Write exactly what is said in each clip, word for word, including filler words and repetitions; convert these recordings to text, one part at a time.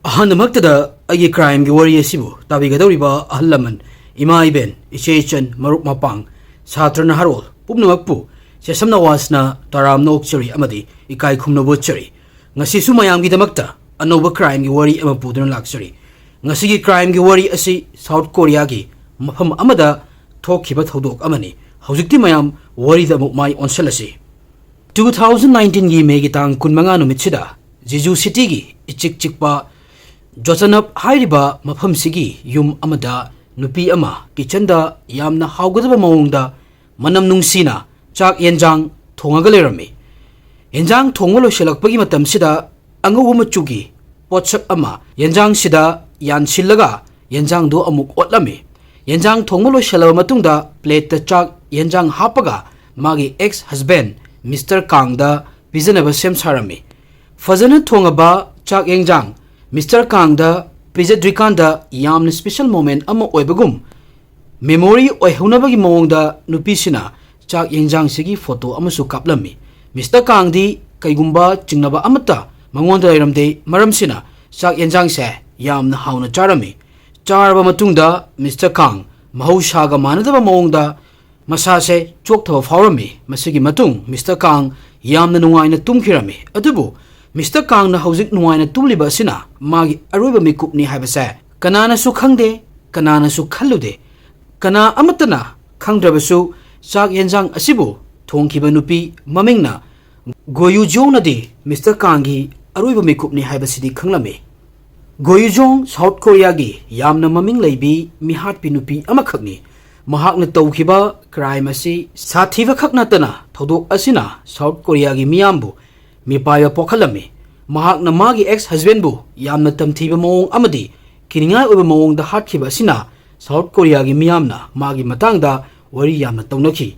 ꯑꯍꯥꯟꯕꯃꯛꯇꯗ ꯑꯩꯒꯤ crimeꯒꯤ ꯋꯥꯔꯤ ꯑꯁꯤꯕꯨ ꯇꯥꯕꯤꯒꯗꯧꯔꯤꯕ ꯑꯍꯜ ꯂꯃꯟ, ꯏꯃꯥ ꯏꯕꯦꯟ, ꯏꯆꯦ ꯏꯆꯟ, ꯃꯔꯨꯞ ꯃꯄꯥꯡ, ꯁꯥꯇ꯭ꯔ ꯅꯍꯥꯔꯣꯜ ꯄꯨꯝꯅꯃꯛꯄꯨ ꯁꯦꯁꯝ ꯅꯋꯥꯖꯅ ꯇꯔꯥꯝꯅ ꯑꯣꯛꯆꯔꯤ ꯑꯃꯗꯤ ꯏꯀꯥꯏ ꯈꯨꯝꯅꯕ ꯎꯠꯆꯔꯤ꯫ ꯉꯁꯤꯁꯨ ꯃꯌꯥꯝꯒꯤꯗꯃꯛꯇ ꯑꯅꯧꯕ crimeꯒꯤ ꯋꯥꯔꯤ ꯑꯃ ꯄꯨꯗꯨꯅ ꯂꯥꯛꯆꯔꯤ꯫ ꯉꯁꯤꯒꯤ crimeꯒꯤ ꯋꯥꯔꯤ ꯑꯁꯤ South Koreaꯒꯤ ꯃꯐꯝ ꯑꯃꯗ ꯊꯣꯛꯈꯤꯕ ꯊꯧꯗꯣꯛ ꯑꯃꯅꯤ꯫ ꯍꯧꯖꯤꯛꯇꯤ ꯃꯌꯥꯝ ꯋꯥꯔꯤꯗ ꯑꯃꯨꯛ ꯃꯥꯏ ꯑꯣꯟꯁꯤꯜꯂꯁꯤ꯫ Two thousand nineteenꯒꯤ Mayꯒꯤ ꯇꯥꯡ ꯀꯨꯟꯃꯉꯥ ꯅꯨꯃꯤꯠꯁꯤꯗ Jeju Cityꯒꯤ ꯏꯆꯤꯛ ꯆꯤꯛꯄ ꯖꯣꯆꯅꯞ ꯍꯥꯏꯔꯤꯕ ꯃꯐꯝꯁꯤꯒꯤ ꯌꯨꯝ ꯑꯃꯗ ꯅꯨꯄꯤ ꯑꯃ kitchenꯗ ꯌꯥꯝꯅ ꯍꯥꯎꯒꯗꯕ ꯃꯑꯣꯡꯗ ꯃꯅꯝ ꯅꯨꯡꯁꯤꯅ ꯆꯥꯛ ꯌꯦꯟꯖꯥꯡ ꯊꯣꯡꯉꯒ ꯂꯩꯔꯝꯃꯤ꯫ ꯌꯦꯟꯖꯥꯡ ꯊꯣꯡꯕ ꯂꯣꯏꯁꯤꯜꯂꯛꯄꯒꯤ ꯃꯇꯝꯁꯤꯗ ꯑꯉꯧꯕ ꯃꯆꯨꯒꯤ ꯄꯣꯠꯁꯛ ꯑꯃ ꯌꯦꯟꯖꯥꯡꯁꯤꯗ ꯌꯥꯟꯁꯤꯜꯂꯒ ꯌꯦꯟꯖꯥꯡꯗꯨ ꯑꯃꯨꯛ ꯑꯣꯠꯂꯝꯃꯤ꯫ ꯌꯦꯟꯖꯥꯡ ꯊꯣꯡꯕ ꯂꯣꯏꯁꯤꯜꯂꯕ ꯃꯇꯨꯡꯗ plateꯇ ꯆꯥꯛ ꯌꯦꯟꯖꯥꯡ ꯍꯥꯞꯄꯒ ꯃꯥꯒꯤ ex husband Mister ꯀꯥꯡꯗ ꯄꯤꯖꯅꯕ ꯁꯦꯝ ꯁꯥꯔꯝꯃꯤ꯫ ꯐꯖꯅ ꯊꯣꯡꯉꯕ ꯆꯥꯛ ꯌꯦꯟꯖꯥꯡ Mister ꯀꯥꯡꯗ ꯄꯤꯖꯗ꯭ꯔꯤꯀꯥꯟꯗ ꯌꯥꯝꯅ special moment ꯑꯃ ꯑꯣꯏꯕꯒꯨꯝ memory ꯑꯣꯏꯍꯧꯅꯕꯒꯤ ꯃꯑꯣꯡꯗ ꯅꯨꯄꯤꯁꯤꯅ ꯆꯥꯛ ꯌꯦꯟꯖꯥꯡꯁꯤꯒꯤ photo ꯑꯃꯁꯨ ꯀꯥꯞꯂꯝꯃꯤ꯫ Mister ꯀꯥꯡꯗꯤ ꯀꯩꯒꯨꯝꯕ ꯆꯤꯡꯅꯕ ꯑꯃꯠꯇ ꯃꯉꯣꯟꯗ ꯂꯩꯔꯝꯗꯦ, ꯃꯔꯝꯁꯤꯅ ꯆꯥꯛ ꯌꯦꯟꯖꯥꯡꯁꯦ ꯌꯥꯝꯅ ꯍꯥꯎꯅ ꯆꯥꯔꯝꯃꯤ꯫ ꯆꯥꯔꯕ ꯃꯇꯨꯡꯗ Mister ꯀꯥꯡ ꯃꯍꯧꯁꯥꯒ ꯃꯥꯟꯅꯗꯕ ꯃꯑꯣꯡꯗ ꯃꯁꯥꯁꯦ ꯆꯣꯛꯊꯕ ꯐꯥꯎꯔꯝꯃꯤ꯫ ꯃꯁꯤꯒꯤ ꯃꯇꯨꯡ Mister ꯀꯥꯡ ꯌꯥꯝꯅ ꯅꯨꯡꯉꯥꯏꯅ ꯇꯨꯝꯈꯤꯔꯝꯃꯤ꯫ ꯑꯗꯨꯕꯨ Mister ꯀꯥꯡꯅ ꯍꯧꯖꯤꯛ ꯅꯨꯡꯉꯥꯏꯅ ꯇꯨꯝꯂꯤꯕ ꯑꯁꯤꯅ ꯃꯥꯒꯤ ꯑꯔꯣꯏꯕ ꯃꯤꯀꯨꯞꯅꯤ ꯍꯥꯏꯕꯁꯦ ꯀꯅꯥꯅꯁꯨ ꯈꯪꯗꯦ, ꯀꯅꯥꯅꯁꯨ ꯈꯜꯂꯨꯗꯦ꯫ ꯀꯅꯥ ꯑꯃꯠꯇꯅ ꯈꯪꯗ꯭ꯔꯕꯁꯨ ꯆꯥꯛ ꯌꯦꯟꯖꯥꯡ ꯑꯁꯤꯕꯨ ꯊꯣꯡꯈꯤꯕ ꯅꯨꯄꯤ ꯃꯃꯤꯡꯅ ꯒꯣꯌꯨ ꯖꯣꯡꯅꯗꯤ Mister ꯀꯥꯡꯒꯤ ꯑꯔꯣꯏꯕ ꯃꯤꯀꯨꯞꯅꯤ ꯍꯥꯏꯕꯁꯤꯗꯤ ꯈꯪꯂꯝꯃꯤ꯫ ꯒꯣꯌꯨ ꯖꯣꯡ South Koreaꯒꯤ ꯌꯥꯝꯅ ꯃꯃꯤꯡ ꯂꯩꯕꯤ ꯃꯤꯍꯥꯠꯄꯤ ꯅꯨꯄꯤ ꯑꯃꯈꯛꯅꯤ꯫ ꯃꯍꯥꯛꯅ ꯇꯧꯈꯤꯕ crime ꯑꯁꯤ ꯁꯥꯊꯤꯕ ꯈꯛ ꯅꯠꯇꯅ ꯊꯧꯗꯣꯛ ꯑꯁꯤꯅ South Koreaꯒꯤ ꯃꯤꯌꯥꯝꯕꯨ ꯃꯤꯄꯥꯏꯕ ꯄꯣꯛꯍꯜꯂꯝꯃꯤ꯫ ꯃꯍꯥꯛꯅ ꯃꯥꯒꯤ ex husbandꯕꯨ ꯌꯥꯝꯅ ꯇꯝꯊꯤꯕ ꯃꯑꯣꯡ ꯑꯃꯗꯤ ꯀꯤꯅꯤꯡꯉꯥꯏ ꯑꯣꯏꯕ ꯃꯑꯣꯡꯗ ꯍꯥꯠꯈꯤꯕ ꯑꯁꯤꯅ South Koreaꯒꯤ ꯃꯤꯌꯥꯝꯅ ꯃꯥꯒꯤ ꯃꯇꯥꯡꯗ ꯋꯥꯔꯤ ꯌꯥꯝꯅ ꯇꯧꯅꯈꯤ꯫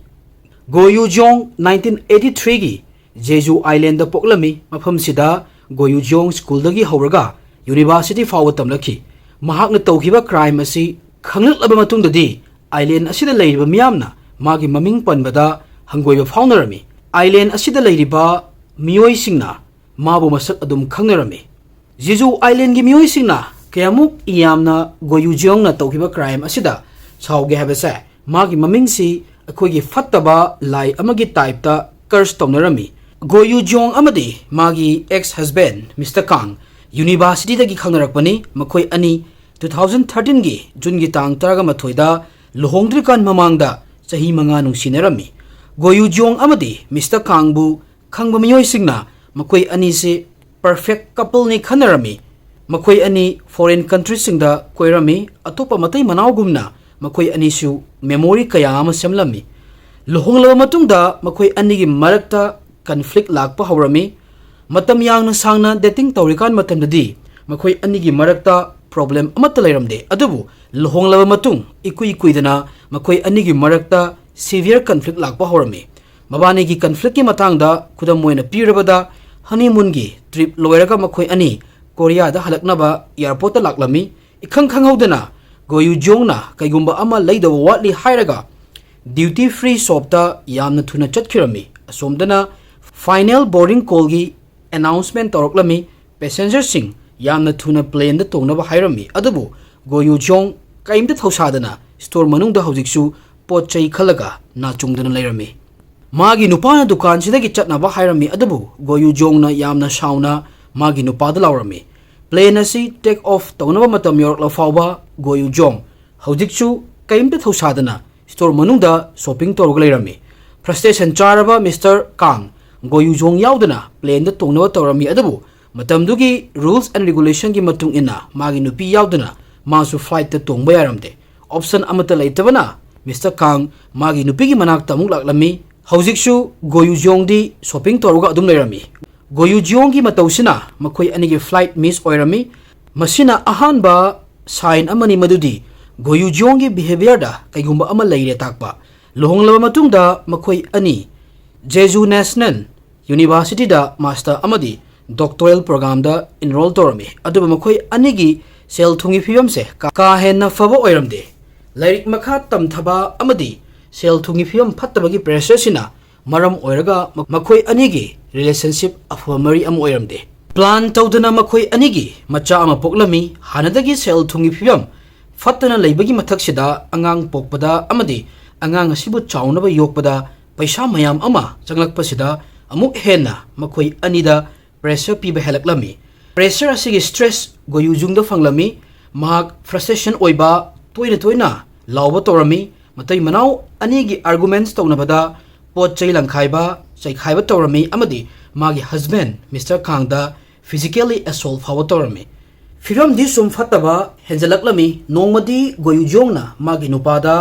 ꯒꯣꯌꯨ ꯖꯣꯡ nineteen eighty threeꯒꯤ Jeju Islandꯗ ꯄꯣꯛꯂꯝꯃꯤ꯫ ꯃꯐꯝꯁꯤꯗ ꯒꯣꯌꯨ ꯖꯣꯡ schoolꯗꯒꯤ ꯍꯧꯔꯒ university ꯐꯥꯎꯕ ꯇꯝꯂꯛꯈꯤ꯫ ꯃꯍꯥꯛꯅ ꯇꯧꯈꯤꯕ crime ꯑꯁꯤ ꯈꯪꯂꯛꯂꯕ ꯃꯇꯨꯡꯗꯗꯤ island ꯑꯁꯤꯗ ꯂꯩꯔꯤꯕ ꯃꯤꯌꯥꯝꯅ ꯃꯥꯒꯤ ꯃꯃꯤꯡ ꯄꯟꯕꯗ ꯍꯪꯒꯣꯏꯕ ꯐꯥꯎꯅꯔꯝꯃꯤ꯫ Island ꯑꯁꯤꯗ ꯂꯩꯔꯤꯕ ꯃꯤꯑꯣꯏꯁꯤꯡꯅ ꯃꯥꯕꯨ ꯃꯁꯛ ꯑꯗꯨꯝ ꯈꯪꯅꯔꯝꯃꯤ꯫ ꯖꯦꯖꯨ ꯑꯥꯏꯂꯦꯟꯒꯤ ꯃꯤꯑꯣꯏꯁꯤꯡꯅ ꯀꯌꯥꯃꯨꯛ ꯌꯥꯝꯅ ꯒꯣꯌꯨ ꯖꯤꯌꯣꯡꯅ ꯇꯧꯈꯤꯕ ꯀ꯭ꯔꯥꯏꯝ ꯑꯁꯤꯗ ꯁꯥꯎꯒꯦ ꯍꯥꯏꯕꯁꯦ, ꯃꯥꯒꯤ ꯃꯃꯤꯡꯁꯤ ꯑꯩꯈꯣꯏꯒꯤ ꯐꯠꯇꯕ ꯂꯥꯏ ꯑꯃꯒꯤ ꯇꯥꯏꯞꯇ ꯀꯔꯁ ꯇꯧꯅꯔꯝꯃꯤ꯫ ꯒꯣꯌꯨ ꯖꯤꯌꯣꯡ ꯑꯃꯗꯤ ꯃꯥꯒꯤ ꯑꯦꯛꯁ ꯍꯁꯕꯦꯟ ꯃꯤꯁꯇꯔ ꯀꯥꯡ ꯌꯨꯅꯤꯚꯔꯁꯤꯇꯤꯗꯒꯤ ꯈꯪꯅꯔꯛꯄꯅꯤ꯫ ꯃꯈꯣꯏ ꯑꯅꯤ ꯇꯨ ꯊꯥꯎꯖꯟ ꯊꯥꯔꯇꯤꯟꯒꯤ ꯖꯨꯟꯒꯤ ꯇꯥꯡ ꯇꯔꯥꯃꯥꯊꯣꯏꯗ ꯂꯨꯍꯣꯡꯗ꯭ꯔꯤꯀꯥꯟ ꯃꯃꯥꯡꯗ ꯆꯍꯤ ꯃꯉꯥ ꯅꯨꯡꯁꯤꯅꯔꯝꯃꯤ꯫ ꯒꯣꯌꯨ ꯖꯤꯌꯣꯡ ꯑꯃꯗꯤ ꯃꯤꯁꯇꯔ ꯀꯥꯡꯕꯨ ꯈꯪꯕ ꯃꯤꯑꯣꯏꯁꯤꯡꯅ ꯃꯈꯣꯏ ꯑꯅꯤꯁꯤ ꯄꯔꯐꯦꯛ ꯀꯄꯜꯅꯤ ꯈꯟꯅꯔꯝꯃꯤ꯫ ꯃꯈꯣꯏ ꯑꯅꯤ ꯐꯣꯔꯦꯟ ꯀꯟꯇ꯭ꯔꯤꯁꯤꯡꯗ ꯀꯣꯏꯔꯝꯃꯤ꯫ ꯑꯇꯣꯞꯄ ꯃꯇꯩ ꯃꯅꯥꯎꯒꯨꯝꯅ ꯃꯈꯣꯏ ꯑꯅꯤꯁꯨ ꯃꯦꯃꯣꯔꯤ ꯀꯌꯥ ꯑꯃ ꯁꯦꯝꯂꯝꯃꯤ꯫ ꯂꯨꯍꯣꯡꯂꯕ ꯃꯇꯨꯡꯗ ꯃꯈꯣꯏ ꯑꯅꯤꯒꯤ ꯃꯔꯛꯇ ꯀꯟꯐ꯭ꯂꯤꯛ ꯂꯥꯛꯄ ꯍꯧꯔꯝꯃꯤ꯫ ꯃꯇꯝ ꯌꯥꯝꯅ ꯁꯥꯡꯅ ꯗꯦꯇꯤꯡ ꯇꯧꯔꯤꯀꯥꯟ ꯃꯇꯝꯗꯗꯤ ꯃꯈꯣꯏ ꯑꯅꯤꯒꯤ ꯃꯔꯛꯇ ꯄ꯭ꯔꯣꯕ꯭ꯂꯦꯝ ꯑꯃꯠꯇ ꯂꯩꯔꯝꯗꯦ, ꯑꯗꯨꯕꯨ ꯂꯨꯍꯣꯡꯂꯕ ꯃꯇꯨꯡ ꯏꯀꯨꯏ ꯀꯨꯏꯗꯅ ꯃꯈꯣꯏ ꯑꯅꯤꯒꯤ ꯃꯔꯛꯇ ꯁꯤꯚꯤꯌꯔ ꯀꯟꯐ꯭ꯂꯤꯛ ꯂꯥꯛꯄ ꯍꯧꯔꯝꯃꯤ꯫ ꯃꯕꯥꯅꯤꯒꯤ ꯀꯟꯐ꯭ꯂꯤꯛꯀꯤ ꯃꯇꯥꯡꯗ ꯈꯨꯗꯝ ꯑꯣꯏꯅ ꯄꯤꯔꯕꯗ, ꯍꯅꯤꯃꯨꯟꯒꯤ ꯇ꯭ꯔꯤꯞ ꯂꯣꯏꯔꯒ ꯃꯈꯣꯏ ꯑꯅꯤ ꯀꯣꯔꯤꯌꯥꯗ ꯍꯜꯂꯛꯅꯕ ꯑꯦꯌꯥꯔꯄꯣꯔꯠꯇ ꯂꯥꯛꯂꯝꯃꯤ꯫ ꯏꯈꯪ ꯈꯪꯍꯧꯗꯅ ꯒꯣꯌꯨ ꯖꯣꯡꯅ ꯀꯩꯒꯨꯝꯕ ꯑꯃ ꯂꯩꯗꯧꯕ ꯋꯥꯠꯂꯤ ꯍꯥꯏꯔꯒ ꯗ꯭ꯌꯨꯇꯤ ꯐ꯭ꯔꯤ ꯁꯣꯞꯇ ꯌꯥꯝꯅ ꯊꯨꯅ ꯆꯠꯈꯤꯔꯝꯃꯤ꯫ ꯑꯁꯣꯝꯗꯅ ꯐꯥꯏꯅꯦꯜ ꯕꯣꯔꯗꯤꯡ ꯀꯣꯜꯒꯤ ꯑꯦꯅꯥꯎꯟꯁꯃꯦꯟ ꯇꯧꯔꯛꯂꯝꯃꯤ꯫ ꯄꯦꯁꯦꯟꯖꯔꯁꯤꯡ ꯌꯥꯝꯅ ꯊꯨꯅ ꯄ꯭ꯂꯦꯟꯗ ꯇꯣꯡꯅꯕ ꯍꯥꯏꯔꯝꯃꯤ, ꯑꯗꯨꯕꯨ ꯒꯣꯌꯨ ꯖꯣꯡ ꯀꯔꯤꯝꯇ ꯊꯧꯁꯥꯗꯅ ꯁ꯭ꯇꯣꯔ ꯃꯅꯨꯡꯗ ꯍꯧꯖꯤꯛꯁꯨ ꯄꯣꯠ ꯆꯩ ꯈꯜꯂꯒ ꯅꯥꯆꯨꯡꯗꯅ ꯂꯩꯔꯝꯃꯤ꯫ ꯃꯥꯒꯤ ꯅꯨꯄꯥꯅ ꯗꯨꯀꯥꯟꯁꯤꯗꯒꯤ ꯆꯠꯅꯕ ꯍꯥꯏꯔꯝꯃꯤ, ꯑꯗꯨꯕꯨ ꯒꯣꯌꯨ ꯖꯣꯡꯅ ꯌꯥꯝꯅ ꯁꯥꯎꯅ ꯃꯥꯒꯤ ꯅꯨꯄꯥꯗ ꯂꯥꯎꯔꯝꯃꯤ꯫ ꯄ꯭ꯂꯦꯟ ꯑꯁꯤ ꯇꯦꯛ ꯑꯣꯐ ꯇꯧꯅꯕ ꯃꯇꯝ ꯌꯧꯔꯛꯂ ꯐꯥꯎꯕ ꯒꯣꯌꯨ ꯖꯣꯡ ꯍꯧꯖꯤꯛꯁꯨ ꯀꯔꯤꯝꯇ ꯊꯧꯁꯥꯗꯅ ꯁ꯭ꯇꯣꯔ ꯃꯅꯨꯡꯗ ꯁꯣꯄꯤꯡ ꯇꯧꯔꯒ ꯂꯩꯔꯝꯃꯤ꯫ ꯐ꯭ꯔꯁꯇ꯭ꯔꯦꯁꯟ ꯆꯥꯔꯕ ꯃꯤꯁꯇꯔ ꯀꯥꯡ ꯒꯣꯌꯨ ꯖꯣꯡ ꯌꯥꯎꯗꯅ ꯄ꯭ꯂꯦꯟꯗ ꯇꯣꯡꯅꯕ ꯇꯧꯔꯝꯃꯤ, ꯑꯗꯨꯕꯨ ꯃꯇꯝꯗꯨꯒꯤ ꯔꯨꯜꯁ ꯑꯦꯟ ꯔꯤꯒꯨꯂꯦꯁꯟꯒꯤ ꯃꯇꯨꯡ ꯏꯟꯅ ꯃꯥꯒꯤ ꯅꯨꯄꯤ ꯌꯥꯎꯗꯅ ꯃꯥꯁꯨ ꯐ꯭ꯂꯥꯏꯠꯇ ꯇꯣꯡꯕ ꯌꯥꯔꯝꯗꯦ꯫ ꯑꯣꯞꯁꯟ ꯑꯃꯠꯇ ꯂꯩꯇꯕꯅ ꯃꯤꯁꯇꯔ ꯀꯥꯡ ꯃꯥꯒꯤ ꯅꯨꯄꯤꯒꯤ ꯃꯅꯥꯛꯇ ꯑꯃꯨꯛ ꯂꯥꯛꯂꯝꯃꯤ꯫ ꯍꯧꯖꯤꯛꯁꯨ ꯒꯣꯌꯨ ꯖꯣꯡꯗꯤ ꯁꯣꯄꯤꯡ ꯇꯧꯔꯒ ꯑꯗꯨꯝ ꯂꯩꯔꯝꯃꯤ꯫ ꯒꯣꯌꯨ ꯖꯣꯡꯒꯤ ꯃꯇꯧꯁꯤꯅ ꯃꯈꯣꯏ ꯑꯅꯤꯒꯤ ꯐ꯭ꯂꯥꯏꯠ ꯃꯤꯁ ꯑꯣꯏꯔꯝꯃꯤ꯫ ꯃꯁꯤꯅ ꯑꯍꯥꯟꯕ ꯁꯥꯏꯟ ꯑꯃꯅꯤ, ꯃꯗꯨꯗꯤ ꯒꯣꯌꯨ ꯖꯣꯡꯒꯤ ꯕꯤꯍꯦꯕꯤꯌꯔꯗ ꯀꯩꯒꯨꯝꯕ ꯑꯃ ꯂꯩꯔꯦ ꯇꯥꯛꯄ꯫ ꯂꯨꯍꯣꯡꯂꯕ ꯃꯇꯨꯡꯗ ꯃꯈꯣꯏ ꯑꯅꯤ ꯖꯦꯖꯨ ꯅꯦꯁꯅꯦꯜ ꯌꯨꯅꯤꯚꯔꯁꯤꯇꯤꯗ ꯃꯥꯁꯇꯔ ꯑꯃꯗꯤ ꯗꯣꯛꯇꯣꯔꯦꯜ ꯄ꯭ꯔꯣꯒ꯭ꯔꯥꯝꯗ ꯏꯟꯔꯣꯜ ꯇꯧꯔꯝꯃꯤ, ꯑꯗꯨꯕꯨ ꯃꯈꯣꯏ ꯑꯅꯤꯒꯤ ꯁꯦꯜ ꯊꯨꯝꯒꯤ ꯐꯤꯕꯝꯁꯦ ꯀꯥ, ꯀꯥ ꯍꯦꯟꯅ ꯐꯕ ꯑꯣꯏꯔꯝꯗꯦ꯫ ꯂꯥꯏꯔꯤꯛ ꯃꯈꯥ ꯇꯝꯊꯕ ꯑꯃꯗꯤ ꯁꯦꯜ ꯊꯨꯝꯒꯤ ꯐꯤꯕꯝ ꯐꯠꯇꯕꯒꯤ ꯄ꯭ꯔꯦꯁꯔꯁꯤꯅ ꯃꯔꯝ ꯑꯣꯏꯔꯒ ꯃ-, ꯃꯈꯣꯏ ꯑꯅꯤꯒꯤ ꯔꯤꯂꯦꯁꯟꯁꯤꯞ ꯑꯐꯕ ꯃꯔꯤ ꯑꯃ ꯑꯣꯏꯔꯝꯗꯦ꯫ ꯄ꯭ꯂꯥꯟ ꯇꯧꯗꯅ ꯃꯈꯣꯏ ꯑꯅꯤꯒꯤ ꯃꯆꯥ ꯑꯃ ꯄꯣꯛꯂꯝꯃꯤ꯫ ꯍꯥꯟꯅꯗꯒꯤ ꯁꯦꯜ ꯊꯨꯝꯒꯤ ꯐꯤꯕꯝ ꯐꯠꯇꯅ ꯂꯩꯕꯒꯤ ꯃꯊꯛꯁꯤꯗ, ꯑꯉꯥꯡ ꯄꯣꯛꯄꯗ ꯑꯃꯗꯤ ꯑꯉꯥꯡ ꯑꯁꯤꯕꯨ ꯆꯥꯎꯅꯕ ꯌꯣꯛꯄꯗ ꯄꯩꯁꯥ ꯃꯌꯥꯝ ꯑꯃ ꯆꯪꯂꯛꯄꯁꯤꯗ, ꯑꯃꯨꯛ ꯍꯦꯟꯅ ꯃꯈꯣꯏ ꯑꯅꯤꯗ ꯄ꯭ꯔꯦꯁꯔ ꯄꯤꯕ ꯍꯦꯜꯂꯛꯂꯝꯃꯤ꯫ ꯄ꯭ꯔꯦꯁꯔ ꯑꯁꯤꯒꯤ ꯁ꯭ꯇ꯭ꯔꯦꯁ ꯒꯣꯌꯨꯖꯨꯡꯗ ꯐꯪꯂꯝꯃꯤ꯫ ꯃꯍꯥꯛ ꯐ꯭ꯔꯁꯇ꯭ꯔꯦꯁꯟ ꯑꯣꯏꯕ, ꯇꯣꯏꯅ ꯇꯣꯏꯅ ꯂꯥꯎꯕ ꯇꯧꯔꯝꯃꯤ꯫ ꯃꯇꯩ ꯃꯅꯥꯎ ꯑꯅꯤꯒꯤ ꯑꯥꯔꯒꯨꯃꯦꯟꯠꯁ ꯇꯧꯅꯕꯗ ꯄꯣꯠ ꯆꯩ ꯂꯪꯈꯥꯏꯕ, ꯆꯩꯈꯥꯏꯕ ꯇꯧꯔꯝꯃꯤ ꯑꯃꯗꯤ ꯃꯥꯒꯤ ꯍꯁꯕꯦꯟ ꯃꯤꯁꯇꯔ ꯀꯥꯡꯗ ꯐꯤꯖꯤꯀꯦꯜꯂꯤ ꯑꯦꯁꯣꯜ ꯐꯥꯎꯕ ꯇꯧꯔꯝꯃꯤ꯫ ꯐꯤꯕꯝꯗꯤ ꯁꯨꯝ ꯐꯠꯇꯕ ꯍꯦꯟꯖꯜꯂꯛꯂꯝꯃꯤ꯫ ꯅꯣꯡꯃꯗꯤ ꯒꯣꯌꯨꯖꯣꯡꯅ ꯃꯥꯒꯤ ꯅꯨꯄꯥꯗ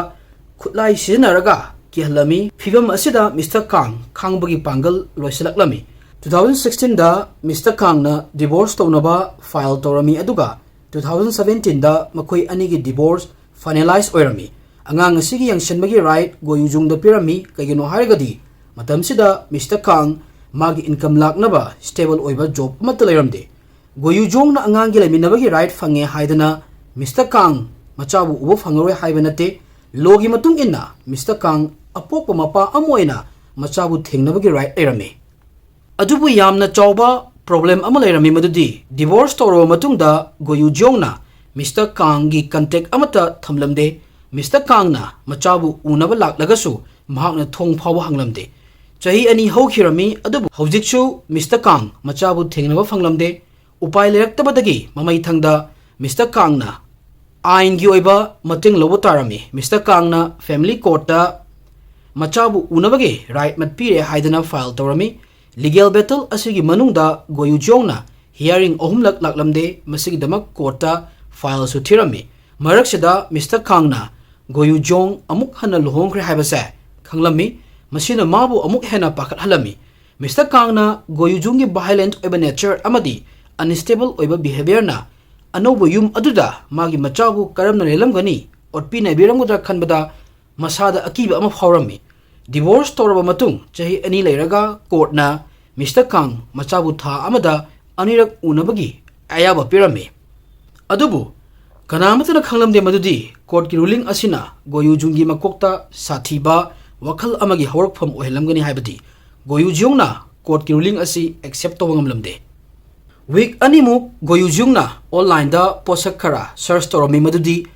ꯈꯨꯠꯂꯥꯏ ꯁꯤꯖꯤꯟꯅꯔꯒ ꯀꯤꯍꯜꯂꯝꯃꯤ꯫ ꯐꯤꯕꯝ ꯑꯁꯤꯗ ꯃꯤꯁꯇꯔ ꯀꯥꯡ ꯈꯥꯡꯕꯒꯤ ꯄꯥꯡꯒꯜ ꯂꯣꯏꯁꯤꯜꯂꯛꯂꯝꯃꯤ꯫ ꯇꯨ ꯊꯥꯎꯖꯟ ꯁꯤꯛꯁꯇꯤꯟꯗ ꯃꯤꯁꯇꯔ ꯀꯥꯡꯅ ꯗꯤꯚꯣꯔꯁ ꯇꯧꯅꯕ ꯐꯥꯏꯜ ꯇꯧꯔꯝꯃꯤ, ꯑꯗꯨꯒ ꯇꯨ ꯊꯥꯎꯖꯟ ꯁꯕꯦꯟꯇꯤꯟꯗ ꯃꯈꯣꯏ ꯑꯅꯤꯒꯤ ꯗꯤꯚꯣꯔꯁ ꯐꯥꯏꯅꯦꯂꯥꯏꯖ ꯑꯣꯏꯔꯝꯃꯤ꯫ ꯑꯉꯥꯡ ꯑꯁꯤꯒꯤ ꯌꯦꯡꯁꯤꯟꯕꯒꯤ ꯔꯥꯏꯠ ꯒꯣꯌꯨꯖꯨꯡꯗ ꯄꯤꯔꯝꯃꯤ꯫ ꯀꯩꯒꯤꯅꯣ ꯍꯥꯏꯔꯒꯗꯤ ꯃꯇꯝꯁꯤꯗ ꯃꯤꯁꯇꯔ ꯀꯥꯡ ꯃꯥꯒꯤ ꯏꯟꯀꯝ ꯂꯥꯛꯅꯕ ꯁ꯭ꯇꯦꯕꯜ ꯑꯣꯏꯕ ꯖꯣꯕ ꯑꯃꯠꯇ ꯂꯩꯔꯝꯗꯦ꯫ ꯒꯣꯌꯨꯖꯣꯡꯅ ꯑꯉꯥꯡꯒꯤ ꯂꯩꯃꯤꯟꯅꯕꯒꯤ ꯔꯥꯏꯠ ꯐꯪꯉꯦ ꯍꯥꯏꯗꯅ ꯃꯤꯁꯇꯔ ꯀꯥꯡ ꯃꯆꯥꯕꯨ ꯎꯕ ꯐꯪꯉꯔꯣꯏ ꯍꯥꯏꯕ ꯅꯠꯇꯦ꯫ ꯂꯣꯒꯤ ꯃꯇꯨꯡ ꯏꯟꯅ ꯃꯤꯁꯇꯔ ꯀꯥꯡ ꯑꯄꯣꯛꯄ ꯃꯄꯥ ꯑꯃ ꯑꯣꯏꯅ ꯃꯆꯥꯕꯨ ꯊꯦꯡꯅꯕꯒꯤ ꯔꯥꯏꯠ ꯂꯩꯔꯝꯃꯤ꯫ ꯑꯗꯨꯕꯨ ꯌꯥꯝꯅ ꯆꯥꯎꯕ ꯄ꯭ꯔꯣꯕ꯭ꯂꯦꯝ ꯑꯃ ꯂꯩꯔꯝꯃꯤ, ꯃꯗꯨꯗꯤ ꯗꯤꯚꯣꯔꯁ ꯇꯧꯔꯕ ꯃꯇꯨꯡꯗ ꯒꯣꯌꯨꯖꯣꯡꯅ ꯃꯤꯁꯇꯔ ꯀꯥꯡꯒꯤ ꯀꯟꯇꯦꯛ ꯑꯃꯠꯇ ꯊꯝꯂꯝꯗꯦ꯫ ꯃꯤꯁꯇꯔ ꯀꯥꯡꯅ ꯃꯆꯥꯕꯨ ꯎꯅꯕ ꯂꯥꯛꯂꯒꯁꯨ ꯃꯍꯥꯛꯅ ꯊꯣꯡ ꯐꯥꯎꯕ ꯍꯪꯂꯝꯗꯦ꯫ ꯆꯍꯤ ꯑꯅꯤ ꯍꯧꯈꯤꯔꯝꯃꯤ, ꯑꯗꯨꯕꯨ ꯍꯧꯖꯤꯛꯁꯨ ꯃꯤꯁꯇꯔ ꯀꯥꯡ ꯃꯆꯥꯕꯨ ꯊꯦꯡꯅꯕ ꯐꯪꯂꯝꯗꯦ꯫ ꯎꯄꯥꯏ ꯂꯩꯔꯛꯇꯕꯗꯒꯤ ꯃꯃꯩꯊꯪꯗ ꯃꯤꯁꯇꯔ ꯀꯥꯡꯅ ꯑꯥꯏꯟꯒꯤ ꯑꯣꯏꯕ ꯃꯇꯦꯡ ꯂꯧꯕ ꯇꯥꯔꯝꯃꯤ꯫ ꯃꯤꯁꯇꯔ ꯀꯥꯡꯅ ꯐꯦꯃꯤꯂꯤ ꯀꯣꯔꯠꯇ ꯃꯆꯥꯕꯨ ꯎꯅꯕꯒꯤ ꯔꯥꯏꯠ ꯃꯠꯄꯤꯔꯦ ꯍꯥꯏꯗꯅ ꯐꯥꯏꯜ ꯇꯧꯔꯝꯃꯤ꯫ ꯂꯤꯒꯦꯜ ꯕꯦꯇꯜ ꯑꯁꯤꯒꯤ ꯃꯅꯨꯡꯗ ꯒꯣꯌꯨꯖꯣꯡꯅ ꯍꯤꯌꯥꯔꯤꯡ ꯑꯍꯨꯝꯂꯛ ꯂꯥꯛꯂꯝꯗꯦ꯫ ꯃꯁꯤꯒꯤꯗꯃꯛ ꯀꯣꯔꯠꯇ ꯐꯥꯏꯜꯁꯨ ꯊꯤꯔꯝꯃꯤ꯫ ꯃꯔꯛꯁꯤꯗ ꯃꯤꯁꯇꯔ ꯀꯥꯡꯅ ꯒꯣꯌꯨꯖꯣꯡ ꯑꯃꯨꯛ ꯍꯟꯅ ꯂꯨꯍꯣꯡꯈ꯭ꯔꯦ ꯍꯥꯏꯕꯁꯦ ꯈꯪꯂꯝꯃꯤ꯫ ꯃꯁꯤꯅ ꯃꯥꯕꯨ ꯑꯃꯨꯛ ꯍꯦꯟꯅ ꯄꯥꯈꯠꯍꯜꯂꯝꯃꯤ꯫ ꯃꯤꯁꯇꯔ ꯀꯥꯡꯅ ꯒꯣꯌꯨꯖꯨꯡꯒꯤ ꯚꯥꯏꯂꯦꯟꯠ ꯑꯣꯏꯕ ꯅꯦꯆꯔ ꯑꯃꯗꯤ ꯑꯟꯁ꯭ꯇꯦꯕꯜ ꯑꯣꯏꯕ ꯕꯤꯍꯦꯕꯤꯌꯔꯅ ꯑꯅꯧꯕ ꯌꯨꯝ ꯑꯗꯨꯗ ꯃꯥꯒꯤ ꯃꯆꯥꯕꯨ ꯀꯔꯝꯅ ꯂꯦꯜꯂꯝꯒꯅꯤ, ꯑꯣꯠꯄꯤ ꯅꯩꯕꯤꯔꯝꯒꯗ꯭ꯔꯥ ꯈꯟꯕꯗ ꯃꯁꯥꯗ ꯑꯀꯤꯕ ꯑꯃ ꯐꯥꯎꯔꯝꯃꯤ꯫ ꯗꯤꯚꯣꯔꯁ ꯇꯧꯔꯕ ꯃꯇꯨꯡ ꯆꯍꯤ ꯑꯅꯤ ꯂꯩꯔꯒ ꯀꯣꯔꯠꯅ ꯃꯤꯁꯇꯔ ꯀꯥꯡ ꯃꯆꯥꯕꯨ ꯊꯥ ꯑꯃꯗ ꯑꯅꯤꯔꯛ ꯎꯅꯕꯒꯤ ꯑꯌꯥꯕ ꯄꯤꯔꯝꯃꯤ꯫ ꯑꯗꯨꯕꯨ ꯀꯅꯥꯃꯠꯇꯅ ꯈꯪꯂꯝꯗꯦ ꯃꯗꯨꯗꯤ ꯀꯣꯔꯠꯀꯤ ꯔꯨꯂꯤꯡ ꯑꯁꯤꯅ ꯒꯣꯌꯨꯖꯨꯡꯒꯤ ꯃꯀꯣꯛꯇ ꯁꯥꯊꯤꯕ ꯋꯥꯈꯜ ꯑꯃꯒꯤ ꯍꯧꯔꯛꯐꯝ ꯑꯣꯏꯍꯜꯂꯝꯒꯅꯤ ꯍꯥꯏꯕꯗꯤ꯫ ꯒꯣꯌꯨꯖꯣꯡꯅ ꯀꯣꯔꯠꯀꯤ ꯔꯨꯂꯤꯡ ꯑꯁꯤ ꯑꯦꯛꯁꯦꯞ ꯇꯧꯕ ꯉꯝꯂꯝꯗꯦ꯫ Week ꯑꯅꯤꯃꯨꯛ ꯒꯣꯌꯨꯖꯨꯡꯅ online ꯗ ꯄꯣꯠꯁꯛ ꯈꯔ search ꯇꯧꯔꯝꯃꯤ, ꯃꯗꯨꯗꯤ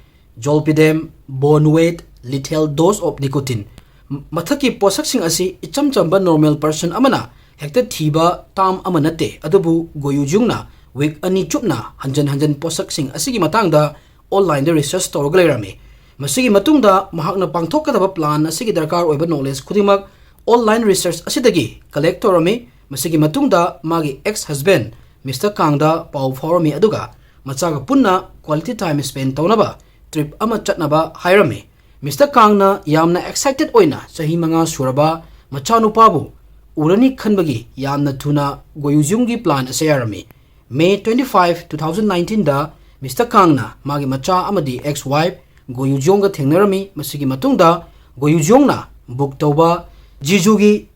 zolpidem, bone weight, lethal dose of nicotine꯫ ꯃꯊꯛꯀꯤ ꯄꯣꯠꯁꯛꯁꯤꯡ ꯑꯁꯤ ꯏꯆꯝ ꯆꯝꯕ normal person ꯑꯃꯅ ꯍꯦꯛꯇ ꯊꯤꯕ term ꯑꯃ ꯅꯠꯇꯦ, ꯑꯗꯨꯕꯨ ꯒꯣꯌꯨꯖꯨꯡꯅ week ꯑꯅꯤ ꯆꯨꯞꯅ ꯍꯟꯖꯟ ꯍꯟꯖꯟ ꯄꯣꯠꯁꯛꯁꯤꯡ ꯑꯁꯤꯒꯤ ꯃꯇꯥꯡꯗ online ꯗ research ꯇꯧꯔꯒ ꯂꯩꯔꯝꯃꯤ꯫ ꯃꯁꯤꯒꯤ ꯃꯇꯨꯡꯗ ꯃꯍꯥꯛꯅ ꯄꯥꯡꯊꯣꯛꯀꯗꯕ plan ꯑꯁꯤꯒꯤ ꯗꯔꯀꯥꯔ ꯑꯣꯏꯕ knowledge ꯈꯨꯗꯤꯡꯃꯛ online research ꯑꯁꯤꯗꯒꯤ collect ꯇꯧꯔꯝꯃꯤ꯫ ꯃꯁꯤꯒꯤ ꯃꯇꯨꯡꯗ ꯃꯥꯒꯤ ex husband Mister ꯀꯥꯡꯗ ꯄꯥꯎ ꯐꯥꯎꯔꯝꯃꯤ, ꯑꯗꯨꯒ ꯃꯆꯥꯒ ꯄꯨꯟꯅ quality time spend ꯇꯧꯅꯕ trip ꯑꯃ ꯆꯠꯅꯕ ꯍꯥꯏꯔꯝꯃꯤ꯫ Mister ꯀꯥꯡꯅ ꯌꯥꯝꯅ excited ꯑꯣꯏꯅ ꯆꯍꯤ ꯃꯉꯥ ꯁꯨꯔꯕ ꯃꯆꯥꯅꯨꯄꯥꯕꯨ ꯎꯔꯅꯤ ꯈꯟꯕꯒꯤ ꯌꯥꯝꯅ ꯊꯨꯅ ꯒꯣꯌꯨꯖꯨꯡꯒꯤ plan ꯑꯁꯤ ꯌꯥꯔꯝꯃꯤ꯫ May twenty five, two thousand nineteen ꯗ Mister ꯀꯥꯡꯅ ꯃꯥꯒꯤ ꯃꯆꯥ ꯑꯃꯗꯤ ex wife ꯒꯣꯌꯨꯖꯣꯡꯒ ꯊꯦꯡꯅꯔꯝꯃꯤ꯫ ꯃꯁꯤꯒꯤ ꯃꯇꯨꯡꯗ ꯒꯣꯌꯨꯖꯣꯡꯅ book ꯇꯧꯕ ꯖꯤꯖꯨꯒꯤ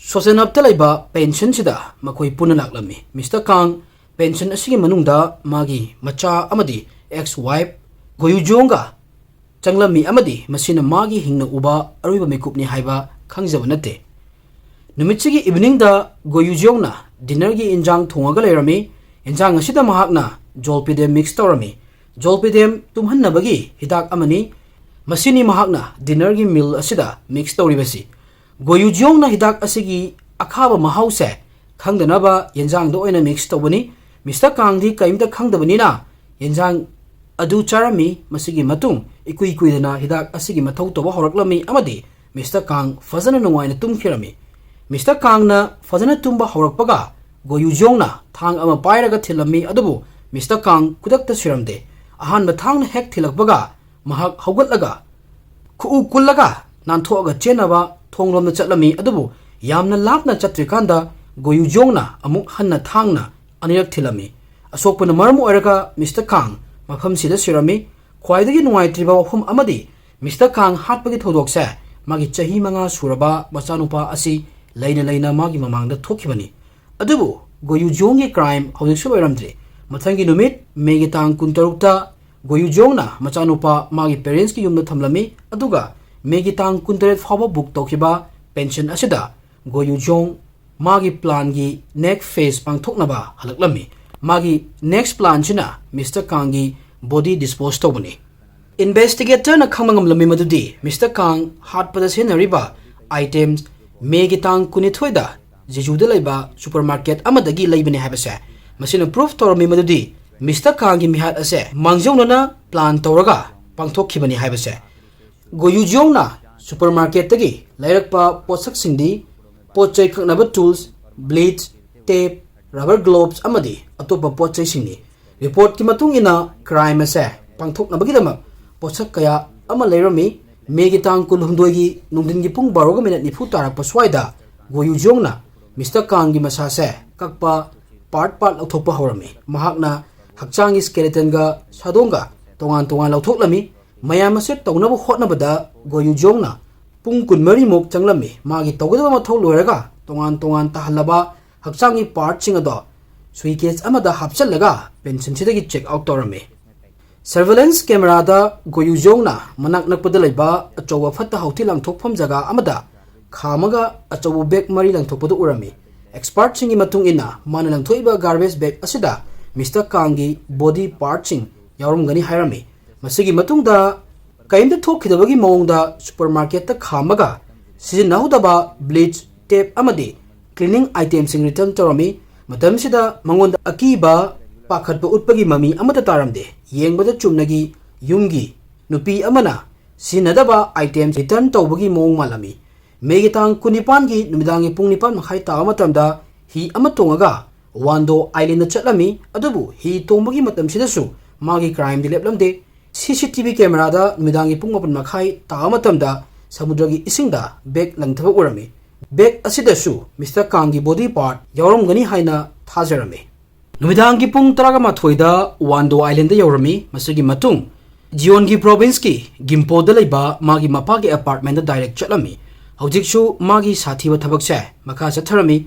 ꯁꯣꯁꯦꯅꯞꯇ ꯂꯩꯕ pension ꯁꯤꯗ ꯃꯈꯣꯏ ꯄꯨꯟꯅ ꯂꯥꯛꯂꯝꯃꯤ꯫ Mister ꯀꯥꯡ pension ꯑꯁꯤꯒꯤ ꯃꯅꯨꯡꯗ ꯃꯥꯒꯤ ꯃꯆꯥ ꯑꯃꯗꯤ ex wife ꯒꯣꯌꯨꯖꯣꯡꯒ ꯆꯪꯂꯝꯃꯤ, ꯑꯃꯗꯤ ꯃꯁꯤꯅ ꯃꯥꯒꯤ ꯍꯤꯡꯅ ꯎꯕ ꯑꯔꯣꯏꯕ ꯃꯤꯀꯨꯞꯅꯤ ꯍꯥꯏꯕ ꯈꯪꯖꯕ ꯅꯠꯇꯦ꯫ ꯅꯨꯃꯤꯠꯁꯤꯒꯤ evening ꯗ ꯒꯣꯌꯨꯖꯣꯡꯅ dinner ꯒꯤ ꯏꯟꯖꯥꯡ ꯊꯣꯡꯉꯒ ꯂꯩꯔꯝꯃꯤ꯫ ꯏꯟꯖꯥꯡ ꯑꯁꯤꯗ ꯃꯍꯥꯛꯅ zolpidem mix ꯇꯧꯔꯝꯃꯤ꯫ Zolpidem ꯇꯨꯝꯍꯟꯅꯕꯒꯤ ꯍꯤꯗꯥꯛ ꯑꯃꯅꯤ꯫ ꯃꯁꯤꯅꯤ ꯃꯍꯥꯛꯅ dinner ꯒꯤ meal ꯑꯁꯤꯗ mix ꯇꯧꯔꯤꯕꯁꯤ꯫ ꯒꯣꯌꯨꯖꯣꯡꯅ ꯍꯤꯗꯥꯛ ꯑꯁꯤꯒꯤ ꯑꯈꯥꯕ ꯃꯍꯥꯎꯁꯦ ꯈꯪꯗꯅꯕ ꯌꯦꯟꯖꯥꯡꯗ ꯑꯣꯏꯅ mix ꯇꯧꯕꯅꯤ꯫ Mister ꯀꯥꯡꯗꯤ ꯀꯔꯤꯝꯇ ꯈꯪꯗꯕꯅꯤꯅ ꯌꯦꯟꯖꯥꯡ ꯑꯗꯨ ꯆꯥꯔꯝꯃꯤ꯫ ꯃꯁꯤꯒꯤ ꯃꯇꯨꯡ ꯏꯀꯨꯏ ꯀꯨꯏꯗꯅ ꯍꯤꯗꯥꯛ ꯑꯁꯤꯒꯤ ꯃꯊꯧ ꯇꯧꯕ ꯍꯧꯔꯛꯂꯝꯃꯤ, ꯑꯃꯗꯤ Mister ꯀꯥꯡ ꯐꯖꯅ ꯅꯨꯡꯉꯥꯏꯅ ꯇꯨꯝꯈꯤꯔꯝꯃꯤ꯫ Mister ꯀꯥꯡꯅ ꯐꯖꯅ ꯇꯨꯝꯕ ꯍꯧꯔꯛꯄꯒ ꯒꯣꯌꯨꯖꯣꯡꯅ ꯊꯥꯡ ꯑꯃ ꯄꯥꯏꯔꯒ ꯊꯤꯜꯂꯝꯃꯤ, ꯑꯗꯨꯕꯨ Mister ꯀꯥꯡ ꯈꯨꯗꯛꯇ ꯁꯤꯔꯝꯗꯦ꯫ ꯑꯍꯥꯟꯕ ꯊꯥꯡꯅ ꯍꯦꯛ ꯊꯤꯜꯂꯛꯄꯒ ꯃꯍꯥꯛ ꯍꯧꯒꯠꯂꯒ ꯈꯨꯎ ꯀꯨꯜꯂꯒ ꯅꯥꯟꯊꯣꯛꯑꯒ ꯆꯦꯟꯅꯕ ꯊꯣꯡꯂꯣꯝꯗ ꯆꯠꯂꯝꯃꯤ, ꯑꯗꯨꯕꯨ ꯌꯥꯝꯅ ꯂꯥꯞꯅ ꯆꯠꯇ꯭ꯔꯤꯀꯥꯟꯗ ꯒꯣꯌꯨꯖꯣꯡꯅ ꯑꯃꯨꯛ ꯍꯟꯅ ꯊꯥꯡꯅ ꯑꯅꯤꯔꯛ ꯊꯤꯜꯂꯝꯃꯤ꯫ ꯑꯁꯣꯛꯄꯅ ꯃꯔꯝ ꯑꯣꯏꯔꯒ Mister ꯀꯥꯡ ꯃꯐꯝꯁꯤꯗ ꯁꯤꯔꯝꯃꯤ꯫ ꯈ꯭ꯋꯥꯏꯗꯒꯤ ꯅꯨꯡꯉꯥꯏꯇ꯭ꯔꯤꯕ ꯋꯥꯐꯝ ꯑꯃꯗꯤ Mister ꯀꯥꯡ ꯍꯥꯠꯄꯒꯤ ꯊꯧꯗꯣꯛꯁꯦ ꯃꯥꯒꯤ ꯆꯍꯤ ꯃꯉꯥ ꯁꯨꯔꯕ ꯃꯆꯥꯅꯨꯄꯥ ꯑꯁꯤ ꯂꯩꯅ ꯂꯩꯅ ꯃꯥꯒꯤ ꯃꯃꯥꯡꯗ ꯊꯣꯛꯈꯤꯕꯅꯤ꯫ ꯑꯗꯨꯕꯨ ꯒꯣꯌꯨꯖꯣꯡꯒꯤ crime ꯍꯧꯖꯤꯛꯁꯨ ꯂꯣꯏꯔꯝꯗ꯭ꯔꯤ꯫ ꯃꯊꯪꯒꯤ ꯅꯨꯃꯤꯠ, May ꯒꯤ ꯇꯥꯡ ꯀꯨꯟꯇꯔꯨꯛꯇ, ꯒꯣꯌꯨꯖꯣꯡꯅ ꯃꯆꯥꯅꯨꯄꯥ ꯃꯥꯒꯤ parents ꯀꯤ ꯌꯨꯝꯗ ꯊꯝꯂꯝꯃꯤ, ꯑꯗꯨꯒ May ꯒꯤ ꯇꯥꯡ ꯀꯨꯟꯇꯔꯦꯠ ꯐꯥꯎꯕ book ꯇꯧꯈꯤꯕ pension ꯑꯁꯤꯗ ꯒꯣꯌꯨꯖꯣꯡ ꯃꯥꯒꯤ plan ꯒꯤ next phase ꯄꯥꯡꯊꯣꯛꯅꯕ ꯍꯜꯂꯛꯂꯝꯃꯤ꯫ ꯃꯥꯒꯤ next planꯁꯤꯅ ꯃꯤꯁꯇꯔ ꯀꯥꯡꯒꯤ body dispose ꯇꯧꯕꯅꯤ꯫ Investigatorꯅ ꯈꯪꯕ ꯉꯝꯂꯝꯃꯤ ꯃꯗꯨꯗꯤ ꯃꯤꯁꯇꯔ ꯀꯥꯡ ꯍꯥꯠꯄꯗ ꯁꯤꯖꯤꯟꯅꯔꯤꯕ items ꯃꯦꯒꯤ ꯇꯥꯡ ꯀꯨꯟꯅꯤꯊꯣꯏꯗ ꯖꯦꯖꯨꯗ ꯂꯩꯕ supermarket ꯑꯃꯗꯒꯤ ꯂꯩꯕꯅꯤ ꯍꯥꯏꯕꯁꯦ꯫ ꯃꯁꯤꯅ proof ꯇꯧꯔꯝꯃꯤ ꯃꯗꯨꯗꯤ ꯃꯤꯁꯇꯔ ꯀꯥꯡꯒꯤ ꯃꯤꯍꯥꯠ ꯑꯁꯦ ꯃꯥꯡꯖꯧꯅꯅ plan ꯇꯧꯔꯒ ꯄꯥꯡꯊꯣꯛꯈꯤꯕꯅꯤ ꯍꯥꯏꯕꯁꯦ꯫ ꯒꯣꯌꯨꯖꯤꯌꯣꯡꯅ supermarketꯇꯒꯤ ꯂꯩꯔꯛꯄ ꯄꯣꯠꯁꯛꯁꯤꯡꯗꯤ ꯄꯣꯠ ꯆꯩ ꯀꯛꯅꯕ tools, bleach, tape, rubber gloves ꯑꯃꯗꯤ ꯑꯇꯣꯞꯄ ꯄꯣꯠ ꯆꯩꯁꯤꯡꯅꯤ꯫ Reportꯀꯤ ꯃꯇꯨꯡ ꯏꯟꯅ crime ꯑꯁꯦ ꯄꯥꯡꯊꯣꯛꯅꯕꯒꯤꯗꯃꯛ ꯄꯣꯠꯁꯛ ꯀꯌꯥ ꯑꯃ ꯂꯩꯔꯝꯃꯤ꯫ ꯃꯦꯒꯤ ꯇꯥꯡ ꯀꯨꯟꯍꯨꯝꯗꯣꯏꯒꯤ ꯅꯨꯡꯊꯤꯟꯒꯤ ꯄꯨꯡ ꯕꯥꯔꯣꯒ minute ꯅꯤꯐꯨ ꯇꯥꯔꯛꯄ ꯁ꯭ꯋꯥꯏꯗ ꯒꯣꯌꯨꯖꯤꯌꯣꯡꯅ ꯃꯤꯁꯇꯔ ꯀꯥꯡꯒꯤ ꯃꯁꯥꯁꯦ ꯀꯛꯄ, part part ꯂꯧꯊꯣꯛꯄ ꯍꯧꯔꯝꯃꯤ꯫ ꯃꯍꯥꯛꯅ ꯍꯛꯆꯥꯡꯒꯤ skeletonꯒ ꯁꯥꯗꯣꯡꯒ ꯇꯣꯉꯥꯟ ꯇꯣꯉꯥꯟ ꯂꯧꯊꯣꯛꯂꯝꯃꯤ꯫ ꯃꯌꯥꯝ ꯑꯁꯤ ꯇꯧꯅꯕ ꯍꯣꯠꯅꯕꯗ ꯒꯣꯌꯨꯖꯣꯡꯅ ꯄꯨꯡ ꯀꯨꯟꯃꯔꯤꯃꯨꯛ ꯆꯪꯂꯝꯃꯤ꯫ ꯃꯥꯒꯤ ꯇꯧꯒꯗꯕ ꯃꯊꯧ ꯂꯣꯏꯔꯒ ꯇꯣꯉꯥꯟ ꯇꯣꯉꯥꯟ ꯇꯥꯍꯜꯂꯕ ꯍꯛꯆꯥꯡꯒꯤ partꯁꯤꯡ ꯑꯗꯣ suitcase ꯑꯃꯗ ꯍꯥꯞꯆꯤꯜꯂꯒ pensionꯁꯤꯗꯒꯤ check out ꯇꯧꯔꯝꯃꯤ꯫ Surveillance cameraꯗ ꯒꯣꯌꯨꯖꯣꯡꯅ ꯃꯅꯥꯛ ꯅꯛꯄꯗ ꯂꯩꯕ ꯑꯆꯧꯕ ꯐꯠꯇ ꯍꯥꯎꯊꯤ ꯂꯪꯊꯣꯛꯐꯝ ꯖꯒꯥ ꯑꯃꯗ ꯈꯥꯝꯃꯒ ꯑꯆꯧꯕ bag ꯃꯔꯤ ꯂꯪꯊꯣꯛꯄꯗꯨ ꯎꯔꯝꯃꯤ꯫ Expertꯁꯤꯡꯒꯤ ꯃꯇꯨꯡ ꯏꯟꯅ ꯃꯥꯅ ꯂꯪꯊꯣꯛꯏꯕ garbage bag ꯑꯁꯤꯗ ꯃꯤꯁꯇꯔ ꯀꯥꯡꯒꯤ body partꯁꯤꯡ ꯌꯥꯎꯔꯝꯒꯅꯤ ꯍꯥꯏꯔꯝꯃꯤ꯫ ꯃꯁꯤꯒꯤ ꯃꯇꯨꯡꯗ ꯀꯔꯤꯝꯇ ꯊꯣꯛꯈꯤꯗꯕꯒꯤ ꯃꯑꯣꯡꯗ supermarketꯇ ꯈꯥꯝꯃꯒ ꯁꯤꯖꯤꯟꯅꯍꯧꯗꯕ bleach, tape ꯑꯃꯗꯤ cleaning itemꯁꯤꯡ return ꯇꯧꯔꯝꯃꯤ꯫ ꯃꯇꯝꯁꯤꯗ ꯃꯉꯣꯟꯗ ꯑꯀꯤꯕ, ꯄꯥꯈꯠꯄ ꯎꯠꯄꯒꯤ ꯃꯃꯤ ꯑꯃꯠꯇ ꯇꯥꯔꯝꯗꯦ꯫ ꯌꯦꯡꯕꯗ ꯆꯨꯝꯅꯒꯤ ꯌꯨꯝꯒꯤ ꯅꯨꯄꯤ ꯑꯃꯅ ꯁꯤꯖꯤꯟꯅꯗꯕ item return ꯇꯧꯕꯒꯤ ꯃꯑꯣꯡ ꯃꯥꯜꯂꯝꯃꯤ꯫ ꯃꯦꯒꯤ ꯇꯥꯡ ꯀꯨꯟꯅꯤꯄꯥꯟꯒꯤ ꯅꯨꯃꯤꯗꯥꯡꯒꯤ ꯄꯨꯡ ꯅꯤꯄꯥꯟ ꯃꯈꯥꯏ ꯇꯥꯕ ꯃꯇꯝꯗ ꯍꯤ ꯑꯃ ꯇꯣꯡꯉꯒ ꯋꯥꯟꯗꯣ Islandꯗ ꯆꯠꯂꯝꯃꯤ꯫ ꯑꯗꯨꯕꯨ ꯍꯤ ꯇꯣꯡꯕꯒꯤ ꯃꯇꯝꯁꯤꯗꯁꯨ ꯃꯥꯒꯤ crimeꯗꯤ ꯂꯦꯞꯂꯝꯗꯦ꯫ CCTV cameraꯗ ꯅꯨꯃꯤꯗꯥꯡꯒꯤ ꯄꯨꯡ ꯃꯥꯄꯟ ꯃꯈꯥꯏ ꯇꯥꯕ ꯃꯇꯝꯗ ꯁꯃꯨꯗ꯭ꯔꯒꯤ ꯏꯁꯤꯡꯗ bag ꯂꯪꯊꯕ ꯎꯔꯝꯃꯤ꯫ Bag ꯑꯁꯤꯗꯁꯨ ꯃꯤꯁꯇꯔ ꯀꯥꯡꯒꯤ body part ꯌꯥꯎꯔꯝꯒꯅꯤ ꯍꯥꯏꯅ ꯊꯥꯖꯔꯝꯃꯤ꯫ ꯅꯨꯃꯤꯗꯥꯡꯒꯤ ꯄꯨꯡ ꯇꯔꯥꯒ ꯃꯥꯊꯣꯏꯗ ꯋꯥꯟꯗꯣ Islandꯗ ꯌꯧꯔꯝꯃꯤ꯫ ꯃꯁꯤꯒꯤ ꯃꯇꯨꯡ ꯖꯤꯌꯣꯟꯒꯤ provinceꯀꯤ ꯒꯤꯝꯄꯣꯗ ꯂꯩꯕ ꯃꯥꯒꯤ ꯃꯄꯥꯒꯤ apartmentꯗ direct ꯆꯠꯂꯝꯃꯤ꯫ ꯍꯧꯖꯤꯛꯁꯨ ꯃꯥꯒꯤ ꯁꯥꯊꯤꯕ ꯊꯕꯛꯁꯦ ꯃꯈꯥ ꯆꯠꯊꯔꯝꯃꯤ꯫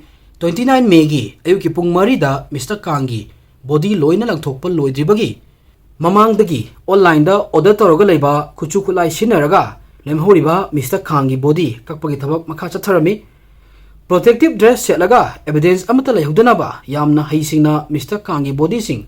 Twenty nine Mayꯒꯤ ꯑꯌꯨꯛꯀꯤ ꯄꯨꯡ ꯃꯔꯤꯗ ꯃꯤꯁꯇꯔ ꯀꯥꯡꯒꯤ body ꯂꯣꯏꯅ ꯂꯪꯊꯣꯛꯄ ꯂꯣꯏꯗ꯭ꯔꯤꯕꯒꯤ ꯃꯃꯥꯡꯗꯒꯤ onlineꯗ order ꯇꯧꯔꯒ ꯂꯩꯕ ꯈꯨꯠꯁꯨ ꯈꯨꯠꯂꯥꯏ ꯁꯤꯖꯤꯟꯅꯔꯒ ꯂꯦꯝꯍꯧꯔꯤꯕ ꯃꯤꯁꯇꯔ ꯀꯥꯡꯒꯤ body ꯀꯛꯄꯒꯤ ꯊꯕꯛ ꯃꯈꯥ ꯆꯠꯊꯔꯝꯃꯤ꯫ Protective dress ꯁꯦꯠꯂꯒ evidence ꯑꯃꯠꯇ ꯂꯩꯍꯧꯗꯅꯕ ꯌꯥꯝꯅ ꯍꯩꯁꯤꯡꯅ ꯃꯤꯁꯇꯔ ꯀꯥꯡꯒꯤ ꯕꯣꯗꯤꯁꯤꯡ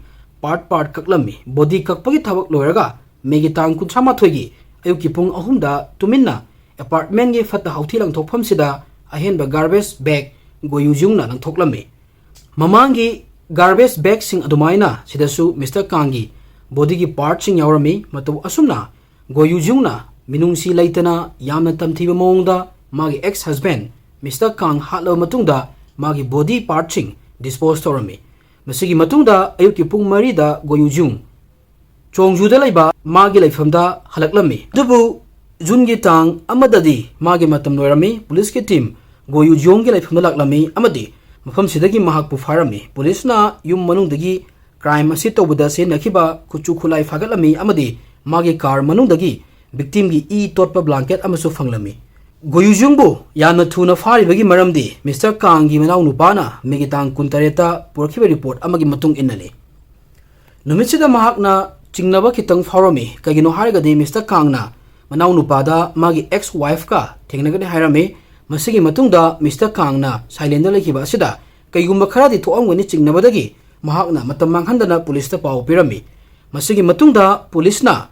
part part ꯀꯛꯂꯝꯃꯤ꯫ ꯕꯣꯗꯤ ꯀꯛꯄꯒꯤ ꯊꯕꯛ ꯂꯣꯏꯔꯒ ꯃꯦꯒꯤ ꯇꯥꯡ ꯀꯨꯟꯊ꯭ꯔꯥ ꯃꯥꯊꯣꯏꯒꯤ ꯑꯌꯨꯛꯀꯤ ꯄꯨꯡ ꯑꯍꯨꯝꯗ ꯇꯨꯃꯤꯟꯅ ꯑꯦꯄꯥꯔꯠꯃꯦꯟꯒꯤ ꯐꯠꯇ ꯍꯥꯎꯊꯤ ꯂꯪꯊꯣꯛꯐꯝꯁꯤꯗ ꯑꯍꯦꯟꯕ garbage bag ꯒꯣꯌꯨꯖꯨꯡꯅ ꯂꯪꯊꯣꯛꯂꯝꯃꯤ꯫ ꯃꯃꯥꯡꯒꯤ garbage bagꯁꯤꯡ ꯑꯗꯨꯃꯥꯏꯅ ꯁꯤꯗꯁꯨ ꯃꯤꯁꯇꯔ ꯀꯥꯡꯒꯤ ꯕꯣꯗꯤꯒꯤ ꯄꯥꯔꯠꯁꯤꯡ ꯌꯥꯎꯔꯝꯃꯤ꯫ ꯃꯇꯧ ꯑꯁꯨꯝꯅ ꯒꯣꯌꯨꯖꯨꯡꯅ ꯃꯤꯅꯨꯡꯁꯤ ꯂꯩꯇꯅ ꯌꯥꯝꯅ ꯇꯝꯊꯤꯕ ꯃꯑꯣꯡꯗ ꯃꯥꯒꯤ ꯑꯦꯛꯁ ꯍꯁꯕꯦꯟ ꯃꯤꯁꯇꯔ ꯀꯥꯡ ꯍꯥꯠꯂꯕ ꯃꯇꯨꯡꯗ ꯃꯥꯒꯤ ꯕꯣꯗꯤ ꯄꯥꯔꯠꯁꯤꯡ ꯗꯤꯁꯄꯣꯖ ꯇꯧꯔꯝꯃꯤ꯫ ꯃꯁꯤꯒꯤ ꯃꯇꯨꯡꯗ ꯑꯌꯨꯛꯀꯤ ꯄꯨꯡ ꯃꯔꯤꯗ ꯒꯣꯌꯨꯖꯨꯡ ꯆꯣꯡꯖꯨꯗ ꯂꯩꯕ ꯃꯥꯒꯤ ꯂꯩꯐꯝꯗ ꯍꯜꯂꯛꯂꯝꯃꯤ꯫ ꯑꯗꯨꯕꯨ ꯖꯨꯟꯒꯤ ꯇꯥꯡ ꯑꯃꯗꯗꯤ ꯃꯥꯒꯤ ꯃꯇꯝ ꯂꯣꯏꯔꯝꯃꯤ꯫ ꯄꯨꯂꯤꯁꯀꯤ ꯇꯤꯝ ꯒꯣꯌꯨꯖꯣꯡꯒꯤ ꯂꯩꯐꯝꯗ ꯂꯥꯛꯂꯝꯃꯤ ꯑꯃꯗꯤ ꯃꯐꯝꯁꯤꯗꯒꯤ ꯃꯍꯥꯛꯄꯨ ꯐꯥꯔꯝꯃꯤ꯫ ꯄꯨꯂꯤꯁꯅ ꯌꯨꯝ ꯃꯅꯨꯡꯗꯒꯤ ꯀ꯭ꯔꯥꯏꯝ ꯑꯁꯤ ꯇꯧꯕꯗ ꯁꯤꯖꯤꯟꯅꯈꯤꯕ ꯈꯨꯠꯁꯨ ꯈꯨꯠꯂꯥꯏ ꯐꯥꯒꯠꯂꯝꯃꯤ ꯑꯃꯗꯤ ꯃꯥꯒꯤ ꯀꯥꯔ ꯃꯅꯨꯡꯗꯒꯤ ꯚꯤꯛꯇꯤꯝꯒꯤ ꯏ ꯇꯣꯠꯄ ꯕ꯭ꯂꯥꯡꯀꯦꯠ ꯑꯃꯁꯨ ꯐꯪꯂꯝꯃꯤ꯫ ꯒꯣꯌꯨꯖꯨꯡꯕꯨ ꯌꯥꯝꯅ ꯊꯨꯅ ꯐꯥꯔꯤꯕꯒꯤ ꯃꯔꯝꯗꯤ ꯃꯤꯁꯇꯔ ꯀꯥꯡꯒꯤ ꯃꯅꯥꯎ ꯅꯨꯄꯥꯅ ꯃꯦꯒꯤ ꯇꯥꯡ ꯀꯨꯟꯇꯔꯦꯠꯇ ꯄꯨꯔꯛꯈꯤꯕ ꯔꯤꯄꯣꯔꯠ ꯑꯃꯒꯤ ꯃꯇꯨꯡ ꯏꯟꯅꯅꯤ꯫ ꯅꯨꯃꯤꯠꯁꯤꯗ ꯃꯍꯥꯛꯅ ꯆꯤꯡꯅꯕ ꯈꯤꯇꯪ ꯐꯥꯎꯔꯝꯃꯤ꯫ ꯀꯩꯒꯤꯅꯣ ꯍꯥꯏꯔꯒꯗꯤ ꯃꯤꯁꯇꯔ ꯀꯥꯡꯅ ꯃꯅꯥꯎ ꯅꯨꯄꯥꯗ ꯃꯥꯒꯤ ꯑꯦꯛꯁ ꯋꯥꯏꯐꯀ ꯊꯦꯡꯅꯒꯅꯤ ꯍꯥꯏꯔꯝꯃꯤ꯫ ꯃꯁꯤꯒꯤ ꯃꯇꯨꯡꯗ ꯃꯤꯁꯇꯔ ꯀꯥꯡꯅ ꯁꯥꯏꯂꯦꯟꯗ ꯂꯩꯈꯤꯕ ꯑꯁꯤꯗ ꯀꯩꯒꯨꯝꯕ ꯈꯔꯗꯤ ꯊꯣꯛꯑꯝꯒꯅꯤ ꯆꯤꯡꯅꯕꯗꯒꯤ ꯃꯍꯥꯛꯅ ꯃꯇꯝ ꯃꯥꯡꯍꯟꯗꯅ ꯄꯨꯂꯤꯁꯇ ꯄꯥꯎ ꯄꯤꯔꯝꯃꯤ꯫ ꯃꯁꯤꯒꯤ ꯃꯇꯨꯡꯗ ꯄꯨꯂꯤꯁꯅ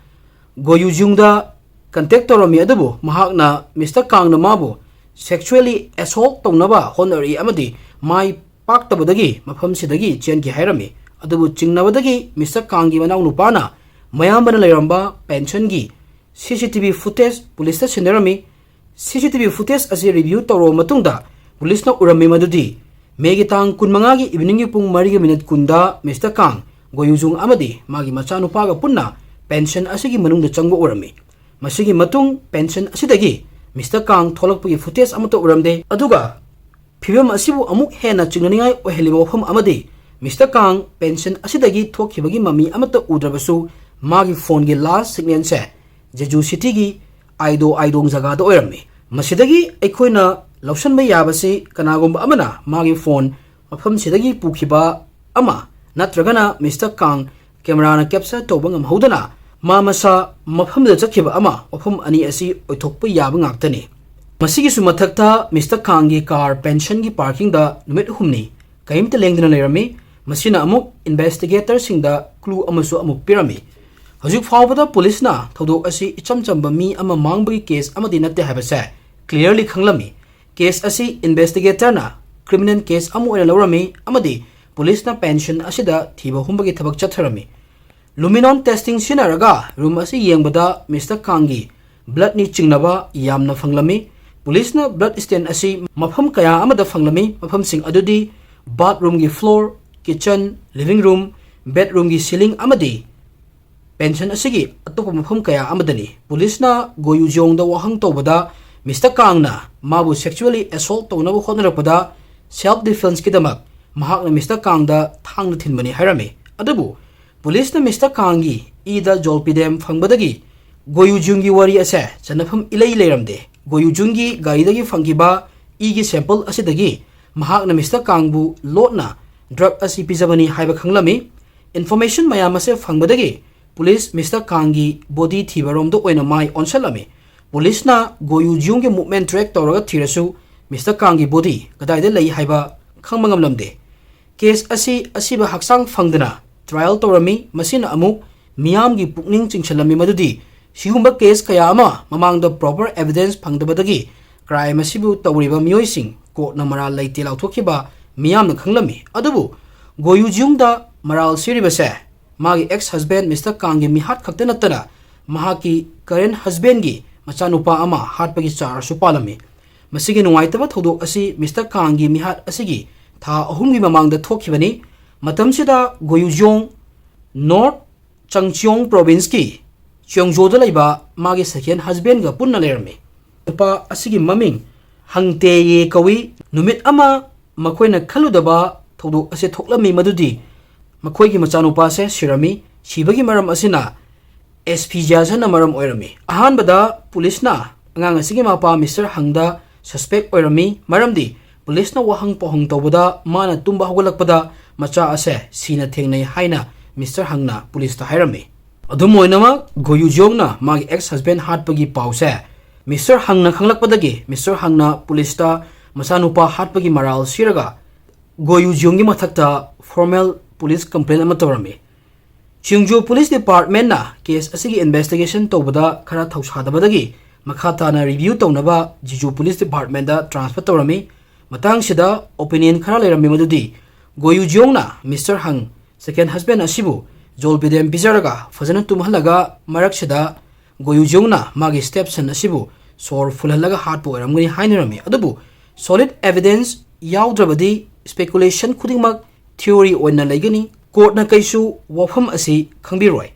ꯒꯣꯌꯨꯖꯨꯡꯗ ꯀꯟꯇꯦꯛ ꯇꯧꯔꯝꯃꯤ, ꯑꯗꯨꯕꯨ ꯃꯍꯥꯛꯅ ꯃꯤꯁꯇꯔ ꯀꯥꯡꯅ ꯃꯥꯕꯨ sexually assault ꯇꯧꯅꯕ ꯍꯣꯠꯅꯔꯛꯏ ꯑꯃꯗꯤ ꯃꯥꯏ ꯄꯥꯛꯇꯕꯗꯒꯤ ꯃꯐꯝꯁꯤꯗꯒꯤ ꯆꯦꯟꯈꯤ ꯍꯥꯏꯔꯝꯃꯤ꯫ ꯑꯗꯨꯕꯨ ꯆꯤꯡꯅꯕꯗꯒꯤ ꯃꯤꯁꯇꯔ ꯀꯥꯡꯒꯤ ꯃꯅꯥꯎ ꯅꯨꯄꯥꯅ ꯃꯌꯥꯝꯕꯅ ꯂꯩꯔꯝꯕ ꯄꯦꯟꯁꯟꯒꯤ ꯁꯤ ꯁꯤ ꯇꯤ ꯚꯤ ꯐꯨꯇꯦꯖ ꯄꯨꯂꯤꯁꯇ ꯁꯤꯟꯅꯔꯝꯃꯤ꯫ ꯁꯤ ꯁꯤ ꯇꯤ ꯚꯤ ꯐꯨꯇꯦꯖ ꯑꯁꯤ ꯔꯤꯚ꯭ꯌꯨ ꯇꯧꯔꯕ ꯃꯇꯨꯡꯗ ꯄꯨꯂꯤꯁꯅ ꯎꯔꯝꯃꯤ ꯃꯗꯨꯗꯤ ꯃꯦꯒꯤ ꯇꯥꯡ ꯀꯨꯟꯃꯉꯥꯒꯤ ꯏꯚꯤꯅꯤꯡꯒꯤ ꯄꯨꯡ ꯃꯔꯤꯒꯤ ꯃꯤꯅꯤꯠ ꯀꯨꯟꯗ ꯃꯤꯁꯇꯔ ꯀꯥꯡ, ꯒꯣꯌꯨꯖꯨꯡ ꯑꯃꯗꯤ ꯃꯥꯒꯤ ꯃꯆꯥꯅꯨꯄꯥꯒ ꯄꯨꯟꯅ ꯄꯦꯟꯁꯟ ꯑꯁꯤꯒꯤ ꯃꯅꯨꯡꯗ ꯆꯪꯕ ꯎꯔꯝꯃꯤ꯫ ꯃꯁꯤꯒꯤ ꯃꯇꯨꯡ ꯄꯦꯟꯁꯟ ꯑꯁꯤꯗꯒꯤ ꯃꯤꯁꯇꯔ ꯀꯥꯡ ꯊꯣꯛꯂꯛꯄꯒꯤ ꯐꯨꯇꯦꯖ ꯑꯃꯠꯇ ꯎꯔꯝꯗꯦ꯫ ꯑꯗꯨꯒ ꯐꯤꯕꯝ ꯑꯁꯤꯕꯨ ꯑꯃꯨꯛ ꯍꯦꯟꯅ ꯆꯤꯡꯅꯅꯤꯡꯉꯥꯏ ꯑꯣꯏꯍꯜꯂꯤꯕ ꯋꯥꯐꯝ ꯑꯃꯗꯤ ꯃꯤꯁꯇꯔ ꯀꯥꯡ ꯄꯦꯟꯁꯟ ꯑꯁꯤꯗꯒꯤ ꯊꯣꯛꯈꯤꯕꯒꯤ ꯃꯃꯤ ꯑꯃꯠꯇ ꯎꯗ꯭ꯔꯕꯁꯨ ꯃꯥꯒꯤ ꯐꯣꯟꯒꯤ ꯂꯥꯁ ꯁꯤꯒꯅꯦꯜꯁꯦ ꯖꯦꯖꯨ ꯁꯤꯇꯤꯒꯤ ꯑꯥꯏꯗꯣ ꯑꯥꯏꯗꯣꯡ ꯖꯒꯥꯗ ꯑꯣꯏꯔꯝꯃꯤ꯫ ꯃꯁꯤꯗꯒꯤ ꯑꯩꯈꯣꯏꯅ ꯂꯧꯁꯤꯟꯕ ꯌꯥꯕꯁꯤ ꯀꯅꯥꯒꯨꯝꯕ ꯑꯃꯅ ꯃꯥꯒꯤ ꯐꯣꯟ ꯃꯐꯝꯁꯤꯗꯒꯤ ꯄꯨꯈꯤꯕ ꯑꯃ ꯅꯠꯇ꯭ꯔꯒꯅ ꯃꯤꯁꯇꯔ ꯀꯥꯡ ꯀꯦꯃꯦꯔꯥꯅ ꯀꯦꯞꯆꯔ ꯇꯧꯕ ꯉꯝꯍꯧꯗꯅ ꯃꯥ ꯃꯁꯥ ꯃꯐꯝꯗ ꯆꯠꯈꯤꯕ ꯑꯃ, ꯋꯥꯐꯝ ꯑꯅꯤ ꯑꯁꯤ ꯑꯣꯏꯊꯣꯛꯄ ꯌꯥꯕ ꯉꯥꯛꯇꯅꯤ꯫ ꯃꯁꯤꯒꯤꯁꯨ ꯃꯊꯛꯇ ꯃꯤꯁꯇꯔ ꯀꯥꯡꯒꯤ ꯀꯥꯔ ꯄꯦꯟꯁꯟꯒꯤ ꯄꯥꯔꯀꯤꯡꯗ ꯅꯨꯃꯤꯠ ꯍꯨꯝꯅꯤ ꯀꯔꯤꯝꯇ ꯂꯦꯡꯗꯅ ꯂꯩꯔꯝꯃꯤ꯫ ꯃꯁꯤꯅ ꯑꯃꯨꯛ ꯏꯟꯚꯦꯁꯇꯤꯒꯦꯇꯔꯁꯤꯡꯗ ꯀ꯭ꯂꯨ ꯑꯃꯁꯨ ꯑꯃꯨꯛ ꯄꯤꯔꯝꯃꯤ꯫ ꯍꯧꯖꯤꯛ ꯐꯥꯎꯕꯗ ꯄꯨꯂꯤꯁꯅ ꯊꯧꯗꯣꯛ ꯑꯁꯤ ꯏꯆꯝ ꯆꯝꯕ ꯃꯤ ꯑꯃ ꯃꯥꯡꯕꯒꯤ ꯀꯦꯁ ꯑꯃꯗꯤ ꯅꯠꯇꯦ ꯍꯥꯏꯕꯁꯦ ꯀ꯭ꯂꯤꯌꯔꯂꯤ ꯈꯪꯂꯝꯃꯤ꯫ ꯀꯦꯁ ꯑꯁꯤ ꯏꯟꯚꯦꯁꯇꯤꯒꯦꯇꯔꯅ ꯀ꯭ꯔꯤꯃꯤꯅꯦꯜ ꯀꯦꯁ ꯑꯃ ꯑꯣꯏꯅ ꯂꯧꯔꯝꯃꯤ ꯑꯃꯗꯤ ꯄꯨꯂꯤꯁꯅ ꯄꯦꯟꯁꯟ ꯑꯁꯤꯗ ꯊꯤꯕ ꯍꯨꯝꯕꯒꯤ ꯊꯕꯛ ꯆꯠꯊꯔꯝꯃꯤ꯫ ꯂꯨꯃꯤꯅꯣꯟ ꯇꯦꯁꯇꯤꯡ ꯁꯤꯖꯤꯟꯅꯔꯒ ꯔꯨꯝ ꯑꯁꯤ ꯌꯦꯡꯕꯗ ꯃꯤꯁꯇꯔ ꯀꯥꯡꯒꯤ ꯕ꯭ꯂꯠꯅꯤ ꯆꯤꯡꯅꯕ ꯌꯥꯝꯅ ꯐꯪꯂꯝꯃꯤ꯫ ꯄꯨꯂꯤꯁꯅ ꯕ꯭ꯂꯠ ꯁ꯭ꯇꯦꯟ ꯑꯁꯤ ꯃꯐꯝ ꯀꯌꯥ ꯑꯃꯗ ꯐꯪꯂꯝꯃꯤ꯫ ꯃꯐꯝꯁꯤꯡ ꯑꯗꯨꯗꯤ ꯕꯥꯊꯔꯨꯝꯒꯤ ꯐ꯭ꯂꯣꯔ, ꯀꯤꯆꯟ, ꯂꯤꯚꯤꯡ ꯔꯨꯝ, ꯕꯦꯗꯔꯨꯝꯒꯤ ꯁꯤꯂꯤꯡ ꯑꯃꯗꯤ ꯄꯦꯟꯁꯟ ꯑꯁꯤꯒꯤ ꯑꯇꯣꯞꯄ ꯃꯐꯝ ꯀꯌꯥ ꯑꯃꯗꯅꯤ꯫ ꯄꯨꯂꯤꯁꯅ ꯒꯣꯌꯨ ꯖꯤꯌꯣꯡꯗ ꯋꯥꯍꯪ ꯇꯧꯕꯗ ꯃꯤꯁꯇꯔ ꯀꯥꯡꯅ ꯃꯥꯕꯨ ꯁꯦꯛꯁꯨꯑꯦꯜꯂꯤ ꯑꯦꯁꯣꯜꯠ ꯇꯧꯅꯕ ꯍꯣꯠꯅꯔꯛꯄꯗ ꯁꯦꯜꯐ ꯗꯤꯐꯦꯟꯁꯀꯤꯗꯃꯛ ꯃꯍꯥꯛꯅ ꯃꯤꯁꯇꯔ ꯀꯥꯡꯗ ꯊꯥꯡꯅ ꯊꯤꯟꯕꯅꯤ ꯍꯥꯏꯔꯝꯃꯤ꯫ ꯑꯗꯨꯕꯨ ꯄꯨꯂꯤꯁꯅ ꯃꯤꯁꯇꯔ ꯀꯥꯡꯒꯤ ꯏꯗ ꯖꯣꯜꯄꯤꯗꯦꯝ ꯐꯪꯕꯗꯒꯤ ꯒꯣꯌꯨ ꯖꯤꯌꯣꯡꯒꯤ ꯋꯥꯔꯤ ꯑꯁꯦ ꯆꯟꯅꯐꯝ ꯏꯂꯩ ꯂꯩꯔꯝꯗꯦ꯫ ꯒꯣꯌꯨ ꯖꯤꯌꯣꯡꯒꯤ ꯒꯥꯔꯤꯗꯒꯤ ꯐꯪꯈꯤꯕ ꯏꯒꯤ ꯁꯦꯝꯄꯜ ꯑꯁꯤꯗꯒꯤ ꯃꯍꯥꯛꯅ ꯃꯤꯁꯇꯔ ꯀꯥꯡꯕꯨ ꯂꯣꯠꯅ ꯗ꯭ꯔꯒ ꯑꯁꯤ ꯄꯤꯖꯕꯅꯤ ꯍꯥꯏꯕ ꯈꯪꯂꯝꯃꯤ꯫ ꯏꯟꯐꯣꯔꯃꯦꯁꯟ ꯃꯌꯥꯝ ꯑꯁꯦ ꯐꯪꯕꯗꯒꯤ ꯄꯨꯂꯤꯁ ꯃꯤꯁꯇꯔ ꯀꯥꯡꯒꯤ ꯕꯣꯗꯤ ꯊꯤꯕꯔꯣꯝꯗ ꯑꯣꯏꯅ ꯃꯥꯏ ꯑꯣꯟꯁꯤꯜꯂꯝꯃꯤ꯫ ꯄꯨꯂꯤꯁꯅ ꯒꯣꯌꯨ ꯖꯤꯌꯣꯡꯒꯤ ꯃꯨꯚꯃꯦꯟ ꯇ꯭ꯔꯦꯛ ꯇꯧꯔꯒ ꯊꯤꯔꯁꯨ ꯃꯤꯁꯇꯔ ꯀꯥꯡꯒꯤ ꯕꯣꯗꯤ ꯀꯗꯥꯏꯗ ꯂꯩ ꯍꯥꯏꯕ ꯈꯪꯕ ꯉꯝꯂꯝꯗꯦ꯫ ꯀꯦꯁ ꯑꯁꯤ ꯑꯁꯤꯕ ꯍꯛꯆꯥꯡ ꯐꯪꯗꯅ ꯇ꯭ꯔꯥꯏꯌꯦꯜ ꯇꯧꯔꯝꯃꯤ꯫ ꯃꯁꯤꯅ ꯑꯃꯨꯛ ꯃꯤꯌꯥꯝꯒꯤ ꯄꯨꯛꯅꯤꯡ ꯆꯤꯡꯁꯤꯜꯂꯝꯃꯤ ꯃꯗꯨꯗꯤ ꯁꯤꯒꯨꯝꯕ ꯀꯦꯁ ꯀꯌꯥ ꯑꯃ ꯃꯃꯥꯡꯗ ꯄ꯭ꯔꯣꯄꯔ ꯑꯦꯚꯤꯗꯦꯟꯁ ꯐꯪꯗꯕꯗꯒꯤ ꯀ꯭ꯔꯥꯏꯝ ꯑꯁꯤꯕꯨ ꯇꯧꯔꯤꯕ ꯃꯤꯑꯣꯏꯁꯤꯡ ꯀꯣꯔꯠꯅ ꯃꯔꯥꯜ ꯂꯩꯇꯦ ꯂꯥꯎꯊꯣꯛꯈꯤꯕ ꯃꯤꯌꯥꯝꯅ ꯈꯪꯂꯝꯃꯤ꯫ ꯑꯗꯨꯕꯨ ꯒꯣꯌꯨ ꯖꯤꯌꯣꯡꯗ ꯃꯔꯥꯜ ꯁꯤꯔꯤꯕꯁꯦ ꯃꯥꯒꯤ ꯑꯦꯛꯁ ꯍꯁꯕꯦꯟ ꯃꯤꯁꯇꯔ ꯀꯥꯡꯒꯤ ꯃꯤꯍꯥꯠ ꯈꯛꯇ ꯅꯠꯇꯅ ꯃꯍꯥꯛꯀꯤ ꯀꯔꯦꯟ ꯍꯁꯕꯦꯟꯒꯤ ꯃꯆꯥꯅꯨꯄꯥ ꯑꯃ ꯍꯥꯠꯄꯒꯤ ꯆꯥꯔꯖꯁꯨ ꯄꯥꯜꯂꯝꯃꯤ꯫ ꯃꯁꯤꯒꯤ ꯅꯨꯡꯉꯥꯏꯇꯕ ꯊꯧꯗꯣꯛ ꯑꯁꯤ ꯃꯤꯁꯇꯔ ꯀꯥꯡꯒꯤ ꯃꯤꯍꯥꯠ ꯑꯁꯤꯒꯤ ꯊꯥ ꯑꯍꯨꯝꯒꯤ ꯃꯃꯥꯡꯗ ꯊꯣꯛꯈꯤꯕꯅꯤ꯫ ꯃꯇꯝꯁꯤꯗ ꯒꯣꯌꯨ ꯖꯤꯌꯣꯡ ꯅꯣꯔꯠ ꯆꯪꯆꯤꯌꯣꯡ ꯄ꯭ꯔꯣꯚꯤꯟꯁꯀꯤ ꯆꯤꯌꯣꯡꯖꯣꯗ ꯂꯩꯕ ꯃꯥꯒꯤ ꯁꯦꯀꯦꯟ ꯍꯁꯕꯦꯟꯒ ꯄꯨꯟꯅ ꯂꯩꯔꯝꯃꯤ꯫ ꯅꯨꯄꯥ ꯑꯁꯤꯒꯤ ꯃꯃꯤꯡ ꯍꯪ ꯇꯦꯌꯦ ꯀꯧꯏ꯫ ꯅꯨꯃꯤꯠ ꯑꯃ ꯃꯈꯣꯏꯅ ꯈꯜꯂꯨꯗꯕ ꯊꯧꯗꯣꯛ ꯑꯁꯤ ꯊꯣꯛꯂꯝꯃꯤ, ꯃꯗꯨꯗꯤ ꯃꯈꯣꯏꯒꯤ ꯃꯆꯥꯅꯨꯄꯥꯁꯦ ꯁꯤꯔꯝꯃꯤ꯫ ꯁꯤꯕꯒꯤ ꯃꯔꯝ ꯑꯁꯤꯅ ꯑꯦꯁꯐꯤꯖꯤꯌꯥꯁꯟꯅ ꯃꯔꯝ ꯑꯣꯏꯔꯝꯃꯤ꯫ ꯑꯍꯥꯟꯕꯗ ꯄꯨꯂꯤꯁꯅ ꯑꯉꯥꯡ ꯑꯁꯤꯒꯤ ꯃꯄꯥ ꯃꯤꯁꯇꯔ ꯍꯪꯗ ꯁꯁꯄꯦꯛ ꯑꯣꯏꯔꯝꯃꯤ, ꯃꯔꯝꯗꯤ ꯄꯨꯂꯤꯁꯅ ꯋꯥꯍꯪ ꯄꯥꯎꯍꯪ ꯇꯧꯕꯗ ꯃꯥꯅ ꯇꯨꯝꯕ ꯍꯧꯒꯠꯂꯛꯄꯗ ꯃꯆꯥ ꯑꯁꯦ ꯁꯤꯅ ꯊꯦꯡꯅꯩ ꯍꯥꯏꯅ ꯃꯤꯁꯇꯔ ꯍꯪꯅ ꯄꯨꯂꯤꯁꯇ ꯍꯥꯏꯔꯝꯃꯤ꯫ ꯑꯗꯨꯝ ꯑꯣꯏꯅꯃꯛ, ꯒꯣꯌꯨ ꯖꯤꯌꯣꯡꯅ ꯃꯥꯒꯤ ꯑꯦꯛꯁ ꯍꯁꯕꯦꯟ ꯍꯥꯠꯄꯒꯤ ꯄꯥꯎꯁꯦ ꯃꯤꯁꯇꯔ ꯍꯪꯅ ꯈꯪꯂꯛꯄꯗꯒꯤ ꯃꯤꯁꯇꯔ ꯍꯪꯅ ꯄꯨꯂꯤꯁꯇ ꯃꯆꯥꯅꯨꯄꯥ ꯍꯥꯠꯄꯒꯤ ꯃꯔꯥꯜ ꯁꯤꯔꯒ ꯒꯣꯌꯨ ꯖꯤꯌꯣꯡꯒꯤ ꯃꯊꯛꯇ ꯐꯣꯔꯃꯦꯜ ꯄꯨꯂꯤꯁ ꯀꯝꯄ꯭ꯂꯦꯟ ꯑꯃ ꯇꯧꯔꯝꯃꯤ꯫ ꯁꯤꯡꯖꯨ ꯄꯨꯂꯤꯁ ꯗꯤꯄꯥꯔꯠꯃꯦꯟꯅ ꯀꯦꯁ ꯑꯁꯤꯒꯤ ꯏꯟꯚꯦꯁꯇꯤꯒꯦꯁꯟ ꯇꯧꯕꯗ ꯈꯔ ꯊꯧꯁꯥꯗꯕꯗꯒꯤ ꯃꯈꯥ ꯇꯥꯅ ꯔꯤꯚ꯭ꯌꯨ ꯇꯧꯅꯕ ꯖꯤꯖꯨ ꯄꯨꯂꯤꯁ ꯗꯤꯄꯥꯔꯠꯃꯦꯟꯗ ꯇ꯭ꯔꯥꯟꯁꯐꯔ ꯇꯧꯔꯝꯃꯤ꯫ ꯃꯇꯥꯡꯁꯤꯗ ꯑꯣꯄꯤꯅꯤꯌꯟ ꯈꯔ ꯂꯩꯔꯝꯃꯤ, ꯃꯗꯨꯗꯤ ꯒꯣꯌꯨ ꯖꯤꯌꯣꯡꯅ ꯃꯤꯁꯇꯔ ꯍꯪ, ꯁꯦꯀꯦꯟ ꯍꯁꯕꯦꯟ ꯑꯁꯤꯕꯨ ꯖꯣꯜꯕꯤꯗꯦꯝ ꯄꯤꯖꯔꯒ ꯐꯖꯅ ꯇꯨꯝꯍꯜꯂꯒ ꯃꯔꯛꯁꯤꯗ ꯒꯣꯌꯨ ꯖꯤꯌꯣꯡꯅ ꯃꯥꯒꯤ ꯁ꯭ꯇꯦꯞꯁꯟ ꯑꯁꯤꯕꯨ ꯁꯣꯔ ꯐꯨꯜꯍꯜꯂꯒ ꯍꯥꯠꯄ ꯑꯣꯏꯔꯝꯒꯅꯤ ꯍꯥꯏꯅꯔꯝꯃꯤ꯫ ꯑꯗꯨꯕꯨ ꯁꯣꯂꯤꯗ ꯑꯦꯚꯤꯗꯦꯟꯁ ꯌꯥꯎꯗ꯭ꯔꯕꯗꯤ ꯁ꯭ꯄꯦꯀꯨꯂꯦꯁꯟ ꯈꯨꯗꯤꯡꯃꯛ ꯊꯤꯑꯣꯔꯤ ꯑꯣꯏꯅ ꯂꯩꯒꯅꯤ꯫ ꯀꯣꯔꯠꯅ ꯀꯩꯁꯨ ꯋꯥꯐꯝ ꯑꯁꯤ ꯈꯪꯕꯤꯔꯣꯏ꯫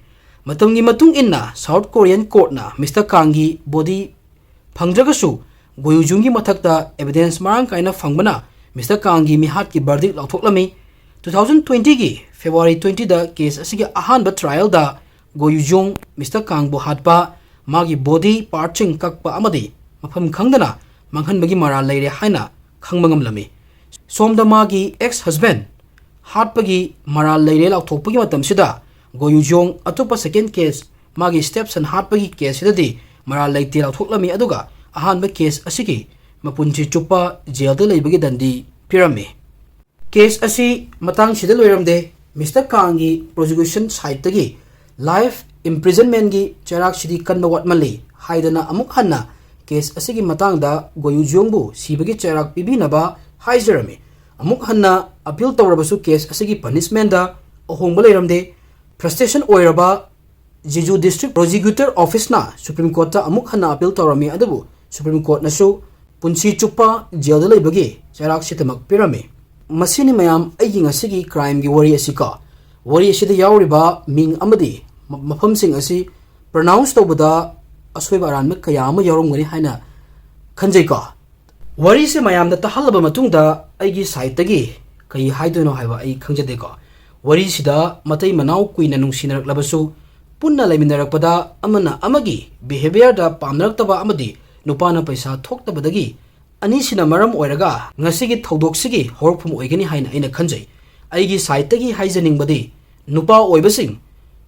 ꯃꯇꯝꯒꯤ ꯃꯇꯨꯡ ꯏꯟꯅ ꯁꯥꯎꯠ ꯀꯣꯔꯤꯌꯟ ꯀꯣꯔꯠꯅ ꯃꯤꯁꯇꯔ ꯀꯥꯡꯒꯤ ꯕꯣꯗꯤ ꯐꯪꯗ꯭ꯔꯒꯁꯨ ꯒꯣꯌꯨ ꯖꯤꯌꯣꯡꯒꯤ ꯃꯊꯛꯇ ꯑꯦꯚꯤꯗꯦꯟꯁ ꯃꯔꯥꯡ ꯀꯥꯏꯅ ꯐꯪꯕꯅ ꯃꯤꯁꯇꯔ ꯀꯥꯡꯒꯤ ꯃꯤꯍꯥꯠꯀꯤ ꯕꯔꯗꯤꯛ ꯂꯥꯎꯊꯣꯛꯂꯝꯃꯤ꯫ ꯇꯨ ꯊꯥꯎꯖꯟ ꯇ꯭ꯋꯦꯟꯇꯤꯒꯤ ꯐꯦꯕ꯭ꯔꯨꯋꯥꯔꯤ ꯇ꯭ꯋꯦꯟꯇꯤꯗ ꯀꯦꯁ ꯑꯁꯤꯒꯤ ꯑꯍꯥꯟꯕ ꯇ꯭ꯔꯥꯏꯌꯦꯜꯗ ꯒꯣꯌꯨ ꯖꯤꯌꯣꯡ ꯃꯤꯁꯇꯔ ꯀꯥꯡꯕꯨ ꯍꯥꯠꯄ, ꯃꯥꯒꯤ ꯕꯣꯗꯤ ꯄꯥꯔꯠꯁꯤꯡ ꯀꯛꯄ ꯑꯃꯗꯤ ꯃꯐꯝ ꯈꯪꯗꯅ ꯃꯥꯡꯍꯟꯕꯒꯤ ꯃꯔꯥꯜ ꯂꯩꯔꯦ ꯍꯥꯏꯅ ꯈꯪꯕ ꯉꯝꯂꯝꯃꯤ꯫ ꯁꯣꯝꯗ ꯃꯥꯒꯤ ꯑꯦꯛꯁ ꯍꯁꯕꯦꯟ ꯍꯥꯠꯄꯒꯤ ꯃꯔꯥꯜ ꯂꯩꯔꯦ ꯂꯥꯎꯊꯣꯛꯄꯒꯤ ꯃꯇꯝꯁꯤꯗ ꯒꯣꯌꯨ ꯖꯤꯌꯣꯡ ꯑꯇꯣꯞꯄ ꯁꯦꯀꯦꯟ ꯀꯦꯁ, ꯃꯥꯒꯤ ꯁ꯭ꯇꯦꯞꯁꯟ ꯍꯥꯠꯄꯒꯤ ꯀꯦꯁꯁꯤꯗꯗꯤ ꯃꯔꯥꯜ ꯂꯩꯇꯦ ꯂꯥꯎꯊꯣꯛꯂꯝꯃꯤ, ꯑꯗꯨꯒ ꯑꯍꯥꯟꯕ ꯀꯦꯁ ꯑꯁꯤꯒꯤ ꯃꯄꯨꯟꯁꯤ ꯆꯨꯞꯄ ꯖꯦꯜꯗ ꯂꯩꯕꯒꯤ ꯗꯟꯗꯤ ꯄꯤꯔꯝꯃꯤ꯫ ꯀꯦꯁ ꯑꯁꯤ ꯃꯇꯥꯡꯁꯤꯗ ꯂꯣꯏꯔꯝꯗꯦ꯫ ꯃꯤꯁꯇꯔ ꯀꯥꯡꯒꯤ ꯄ꯭ꯔꯣꯁꯤꯀ꯭ꯌꯨꯁꯟ ꯁꯥꯏꯠꯇꯒꯤ ꯂꯥꯏꯐ ꯏꯝꯄ꯭ꯔꯤꯖꯟꯃꯦꯟꯒꯤ ꯆꯩꯔꯥꯛꯁꯤꯗꯤ ꯀꯟꯕ ꯋꯥꯠꯃꯜꯂꯤ ꯍꯥꯏꯗꯅ ꯑꯃꯨꯛ ꯍꯟꯅ ꯀꯦꯁ ꯑꯁꯤꯒꯤ ꯃꯇꯥꯡꯗ ꯒꯣꯌꯨ ꯖꯤꯌꯣꯡꯕꯨ ꯁꯤꯕꯒꯤ ꯆꯩꯔꯥꯛ ꯄꯤꯕꯤꯅꯕ ꯍꯥꯏꯖꯔꯝꯃꯤ꯫ ꯑꯃꯨꯛ ꯍꯟꯅ ꯑꯄꯤꯜ ꯇꯧꯔꯕꯁꯨ ꯀꯦꯁ ꯑꯁꯤꯒꯤ ꯄꯅꯤꯁꯃꯦꯟꯗ ꯑꯍꯣꯡꯕ ꯂꯩꯔꯝꯗꯦ꯫ ꯐ꯭ꯔꯁꯇ꯭ꯔꯦꯁꯟ ꯑꯣꯏꯔꯕ ꯖꯤꯖꯨ ꯗꯤꯁꯇ꯭ꯔꯤꯛ ꯄ꯭ꯔꯣꯁꯤꯀ꯭ꯌꯨꯇꯔ ꯑꯣꯐꯤꯁꯅ ꯁꯨꯄ꯭ꯔꯤꯝ ꯀꯣꯔꯠꯇ ꯑꯃꯨꯛ ꯍꯟꯅ ꯑꯄꯤꯜ ꯇꯧꯔꯝꯃꯤ, ꯑꯗꯨꯕꯨ ꯁꯨꯄ꯭ꯔꯤꯝ ꯀꯣꯔꯠꯅꯁꯨ ꯄꯨꯟꯁꯤ ꯆꯨꯞꯄ ꯖꯦꯜꯗ ꯂꯩꯕꯒꯤ ꯆꯩꯔꯥꯛꯁꯤꯗꯃꯛ ꯄꯤꯔꯝꯃꯤ꯫ ꯃꯁꯤꯅꯤ ꯃꯌꯥꯝ ꯑꯩꯒꯤ ꯉꯁꯤꯒꯤ ꯀ꯭ꯔꯥꯏꯝꯒꯤ ꯋꯥꯔꯤ ꯑꯁꯤꯀꯣ꯫ ꯋꯥꯔꯤ ꯑꯁꯤꯗ ꯌꯥꯎꯔꯤꯕ ꯃꯤꯡ ꯑꯃꯗꯤ ꯃ-, ꯃꯐꯝꯁꯤꯡ ꯑꯁꯤ ꯄ꯭ꯔꯣꯅꯥꯎꯟꯁ ꯇꯧꯕꯗ ꯑꯁꯣꯏꯕ ꯑꯔꯥꯟꯕ ꯀꯌꯥ ꯑꯃ ꯌꯥꯎꯔꯝꯒꯅꯤ ꯍꯥꯏꯅ ꯈꯟꯖꯩꯀꯣ꯫ ꯋꯥꯔꯤꯁꯦ ꯃꯌꯥꯝꯗ ꯇꯥꯍꯜꯂꯕ ꯃꯇꯨꯡꯗ ꯑꯩꯒꯤ ꯁꯥꯏꯠꯇꯒꯤ ꯀꯔꯤ ꯍꯥꯏꯗꯣꯏꯅꯣ ꯍꯥꯏꯕ ꯑꯩ ꯈꯪꯖꯗꯦꯀꯣ꯫ ꯋꯥꯔꯤꯁꯤꯗ ꯃꯇꯩ ꯃꯅꯥꯎ ꯀꯨꯏꯅ ꯅꯨꯡꯁꯤꯅꯔꯛꯂꯕꯁꯨ, ꯄꯨꯟꯅ ꯂꯩꯃꯤꯟꯅꯔꯛꯄꯗ ꯑꯃꯅ ꯑꯃꯒꯤ ꯕꯤꯍꯦꯕꯤꯌꯔꯗ ꯄꯥꯝꯅꯔꯛꯇꯕ ꯑꯃꯗꯤ ꯅꯨꯄꯥꯅ ꯄꯩꯁꯥ ꯊꯣꯛꯇꯕꯗꯒꯤ ꯑꯅꯤꯁꯤꯅ ꯃꯔꯝ ꯑꯣꯏꯔꯒ ꯉꯁꯤꯒꯤ ꯊꯧꯗꯣꯛꯁꯤꯒꯤ ꯍꯧꯔꯛꯐꯝ ꯑꯣꯏꯒꯅꯤ ꯍꯥꯏꯅ ꯑꯩꯅ ꯈꯟꯖꯩ꯫ ꯑꯩꯒꯤ ꯁꯥꯏꯠꯇꯒꯤ ꯍꯥꯏꯖꯅꯤꯡꯕꯗꯤ, ꯅꯨꯄꯥ ꯑꯣꯏꯕꯁꯤꯡ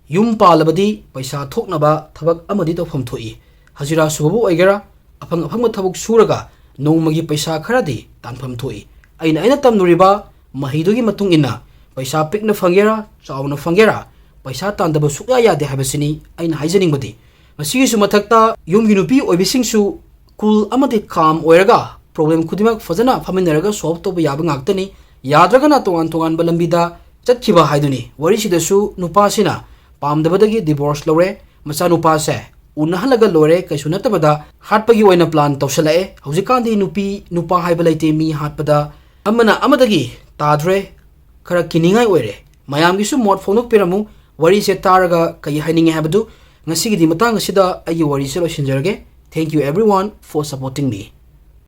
ꯌꯨꯝ ꯄꯥꯜꯂꯕꯗꯤ ꯄꯩꯁꯥ ꯊꯣꯛꯅꯕ ꯊꯕꯛ ꯑꯃꯗꯤ ꯇꯧꯐꯝ ꯊꯣꯛꯏ꯫ ꯍꯖꯤꯔꯥ ꯁꯨꯕꯕꯨ ꯑꯣꯏꯒꯦꯔꯥ, ꯑꯐꯪ ꯑꯐꯪꯕ ꯊꯕꯛ ꯁꯨꯔꯒ ꯅꯣꯡꯃꯒꯤ ꯄꯩꯁꯥ ꯈꯔꯗꯤ ꯇꯥꯟꯐꯝ ꯊꯣꯛꯏ꯫ ꯑꯩꯅ ꯑꯩꯅ ꯇꯝꯂꯨꯔꯤꯕ ꯃꯍꯩꯗꯨꯒꯤ ꯃꯇꯨꯡ ꯏꯟꯅ ꯄꯩꯁꯥ ꯄꯤꯛꯅ ꯐꯪꯒꯦꯔꯥ, ꯆꯥꯎꯅ ꯐꯪꯒꯦꯔꯥ, ꯄꯩꯁꯥ ꯇꯥꯟꯗꯕ ꯁꯨꯛꯌꯥ ꯌꯥꯗꯦ ꯍꯥꯏꯕꯁꯤꯅꯤ ꯑꯩꯅ ꯍꯥꯏꯖꯅꯤꯡꯕꯗꯤ꯫ ꯃꯁꯤꯒꯤꯁꯨ ꯃꯊꯛꯇ ꯌꯨꯝꯒꯤ ꯅꯨꯄꯤ ꯑꯣꯏꯕꯤꯁꯤꯡꯁꯨ cool ꯑꯃꯗꯤ calm ꯑꯣꯏꯔꯒ problem ꯈꯨꯗꯤꯡꯃꯛ ꯐꯖꯅ ꯐꯝꯃꯤꯟꯅꯔꯒ solve ꯇꯧꯕ ꯌꯥꯕ ꯉꯥꯛꯇꯅꯤ꯫ ꯌꯥꯗ꯭ꯔꯒꯅ ꯇꯣꯉꯥꯟ ꯇꯣꯉꯥꯟꯕ ꯂꯝꯕꯤꯗ ꯆꯠꯈꯤꯕ ꯍꯥꯏꯗꯨꯅꯤ꯫ ꯋꯥꯔꯤꯁꯤꯗꯁꯨ ꯅꯨꯄꯥꯁꯤꯅ ꯄꯥꯝꯗꯕꯗꯒꯤ divorce ꯂꯧꯔꯦ, ꯃꯆꯥꯅꯨꯄꯥꯁꯦ ꯎꯅꯍꯜꯂꯒ ꯂꯣꯏꯔꯦ, ꯀꯩꯁꯨ ꯅꯠꯇꯕꯗ ꯍꯥꯠꯄꯒꯤ ꯑꯣꯏꯅ plan ꯇꯧꯁꯜꯂꯛꯑꯦ꯫ ꯍꯧꯖꯤꯛꯀꯥꯟꯗꯤ ꯅꯨꯄꯤ ꯅꯨꯄꯥ ꯍꯥꯏꯕ ꯂꯩꯇꯦ, ꯃꯤ ꯍꯥꯠꯄꯗ ꯑꯃꯅ ꯑꯃꯗꯒꯤ ꯇꯥꯗ꯭ꯔꯦ, ꯈꯔ ꯀꯤꯅꯤꯡꯉꯥꯏ ꯑꯣꯏꯔꯦ꯫ ꯃꯌꯥꯝꯒꯤꯁꯨ ꯃꯣꯠ ꯐꯣꯡꯗꯣꯛꯄꯤꯔꯝꯃꯨ꯫ ꯋꯥꯔꯤꯁꯦ ꯇꯥꯔꯒ ꯀꯩ ꯍꯥꯏꯅꯤꯡꯉꯤ ꯍꯥꯏꯕꯗꯨ꯫ ꯉꯁꯤꯒꯤꯗꯤ ꯃꯇꯥꯡ ꯑꯁꯤꯗ ꯑꯩꯒꯤ ꯋꯥꯔꯤꯁꯦ ꯂꯣꯏꯁꯤꯟꯖꯔꯒꯦ꯫ Thank you everyone for supporting me.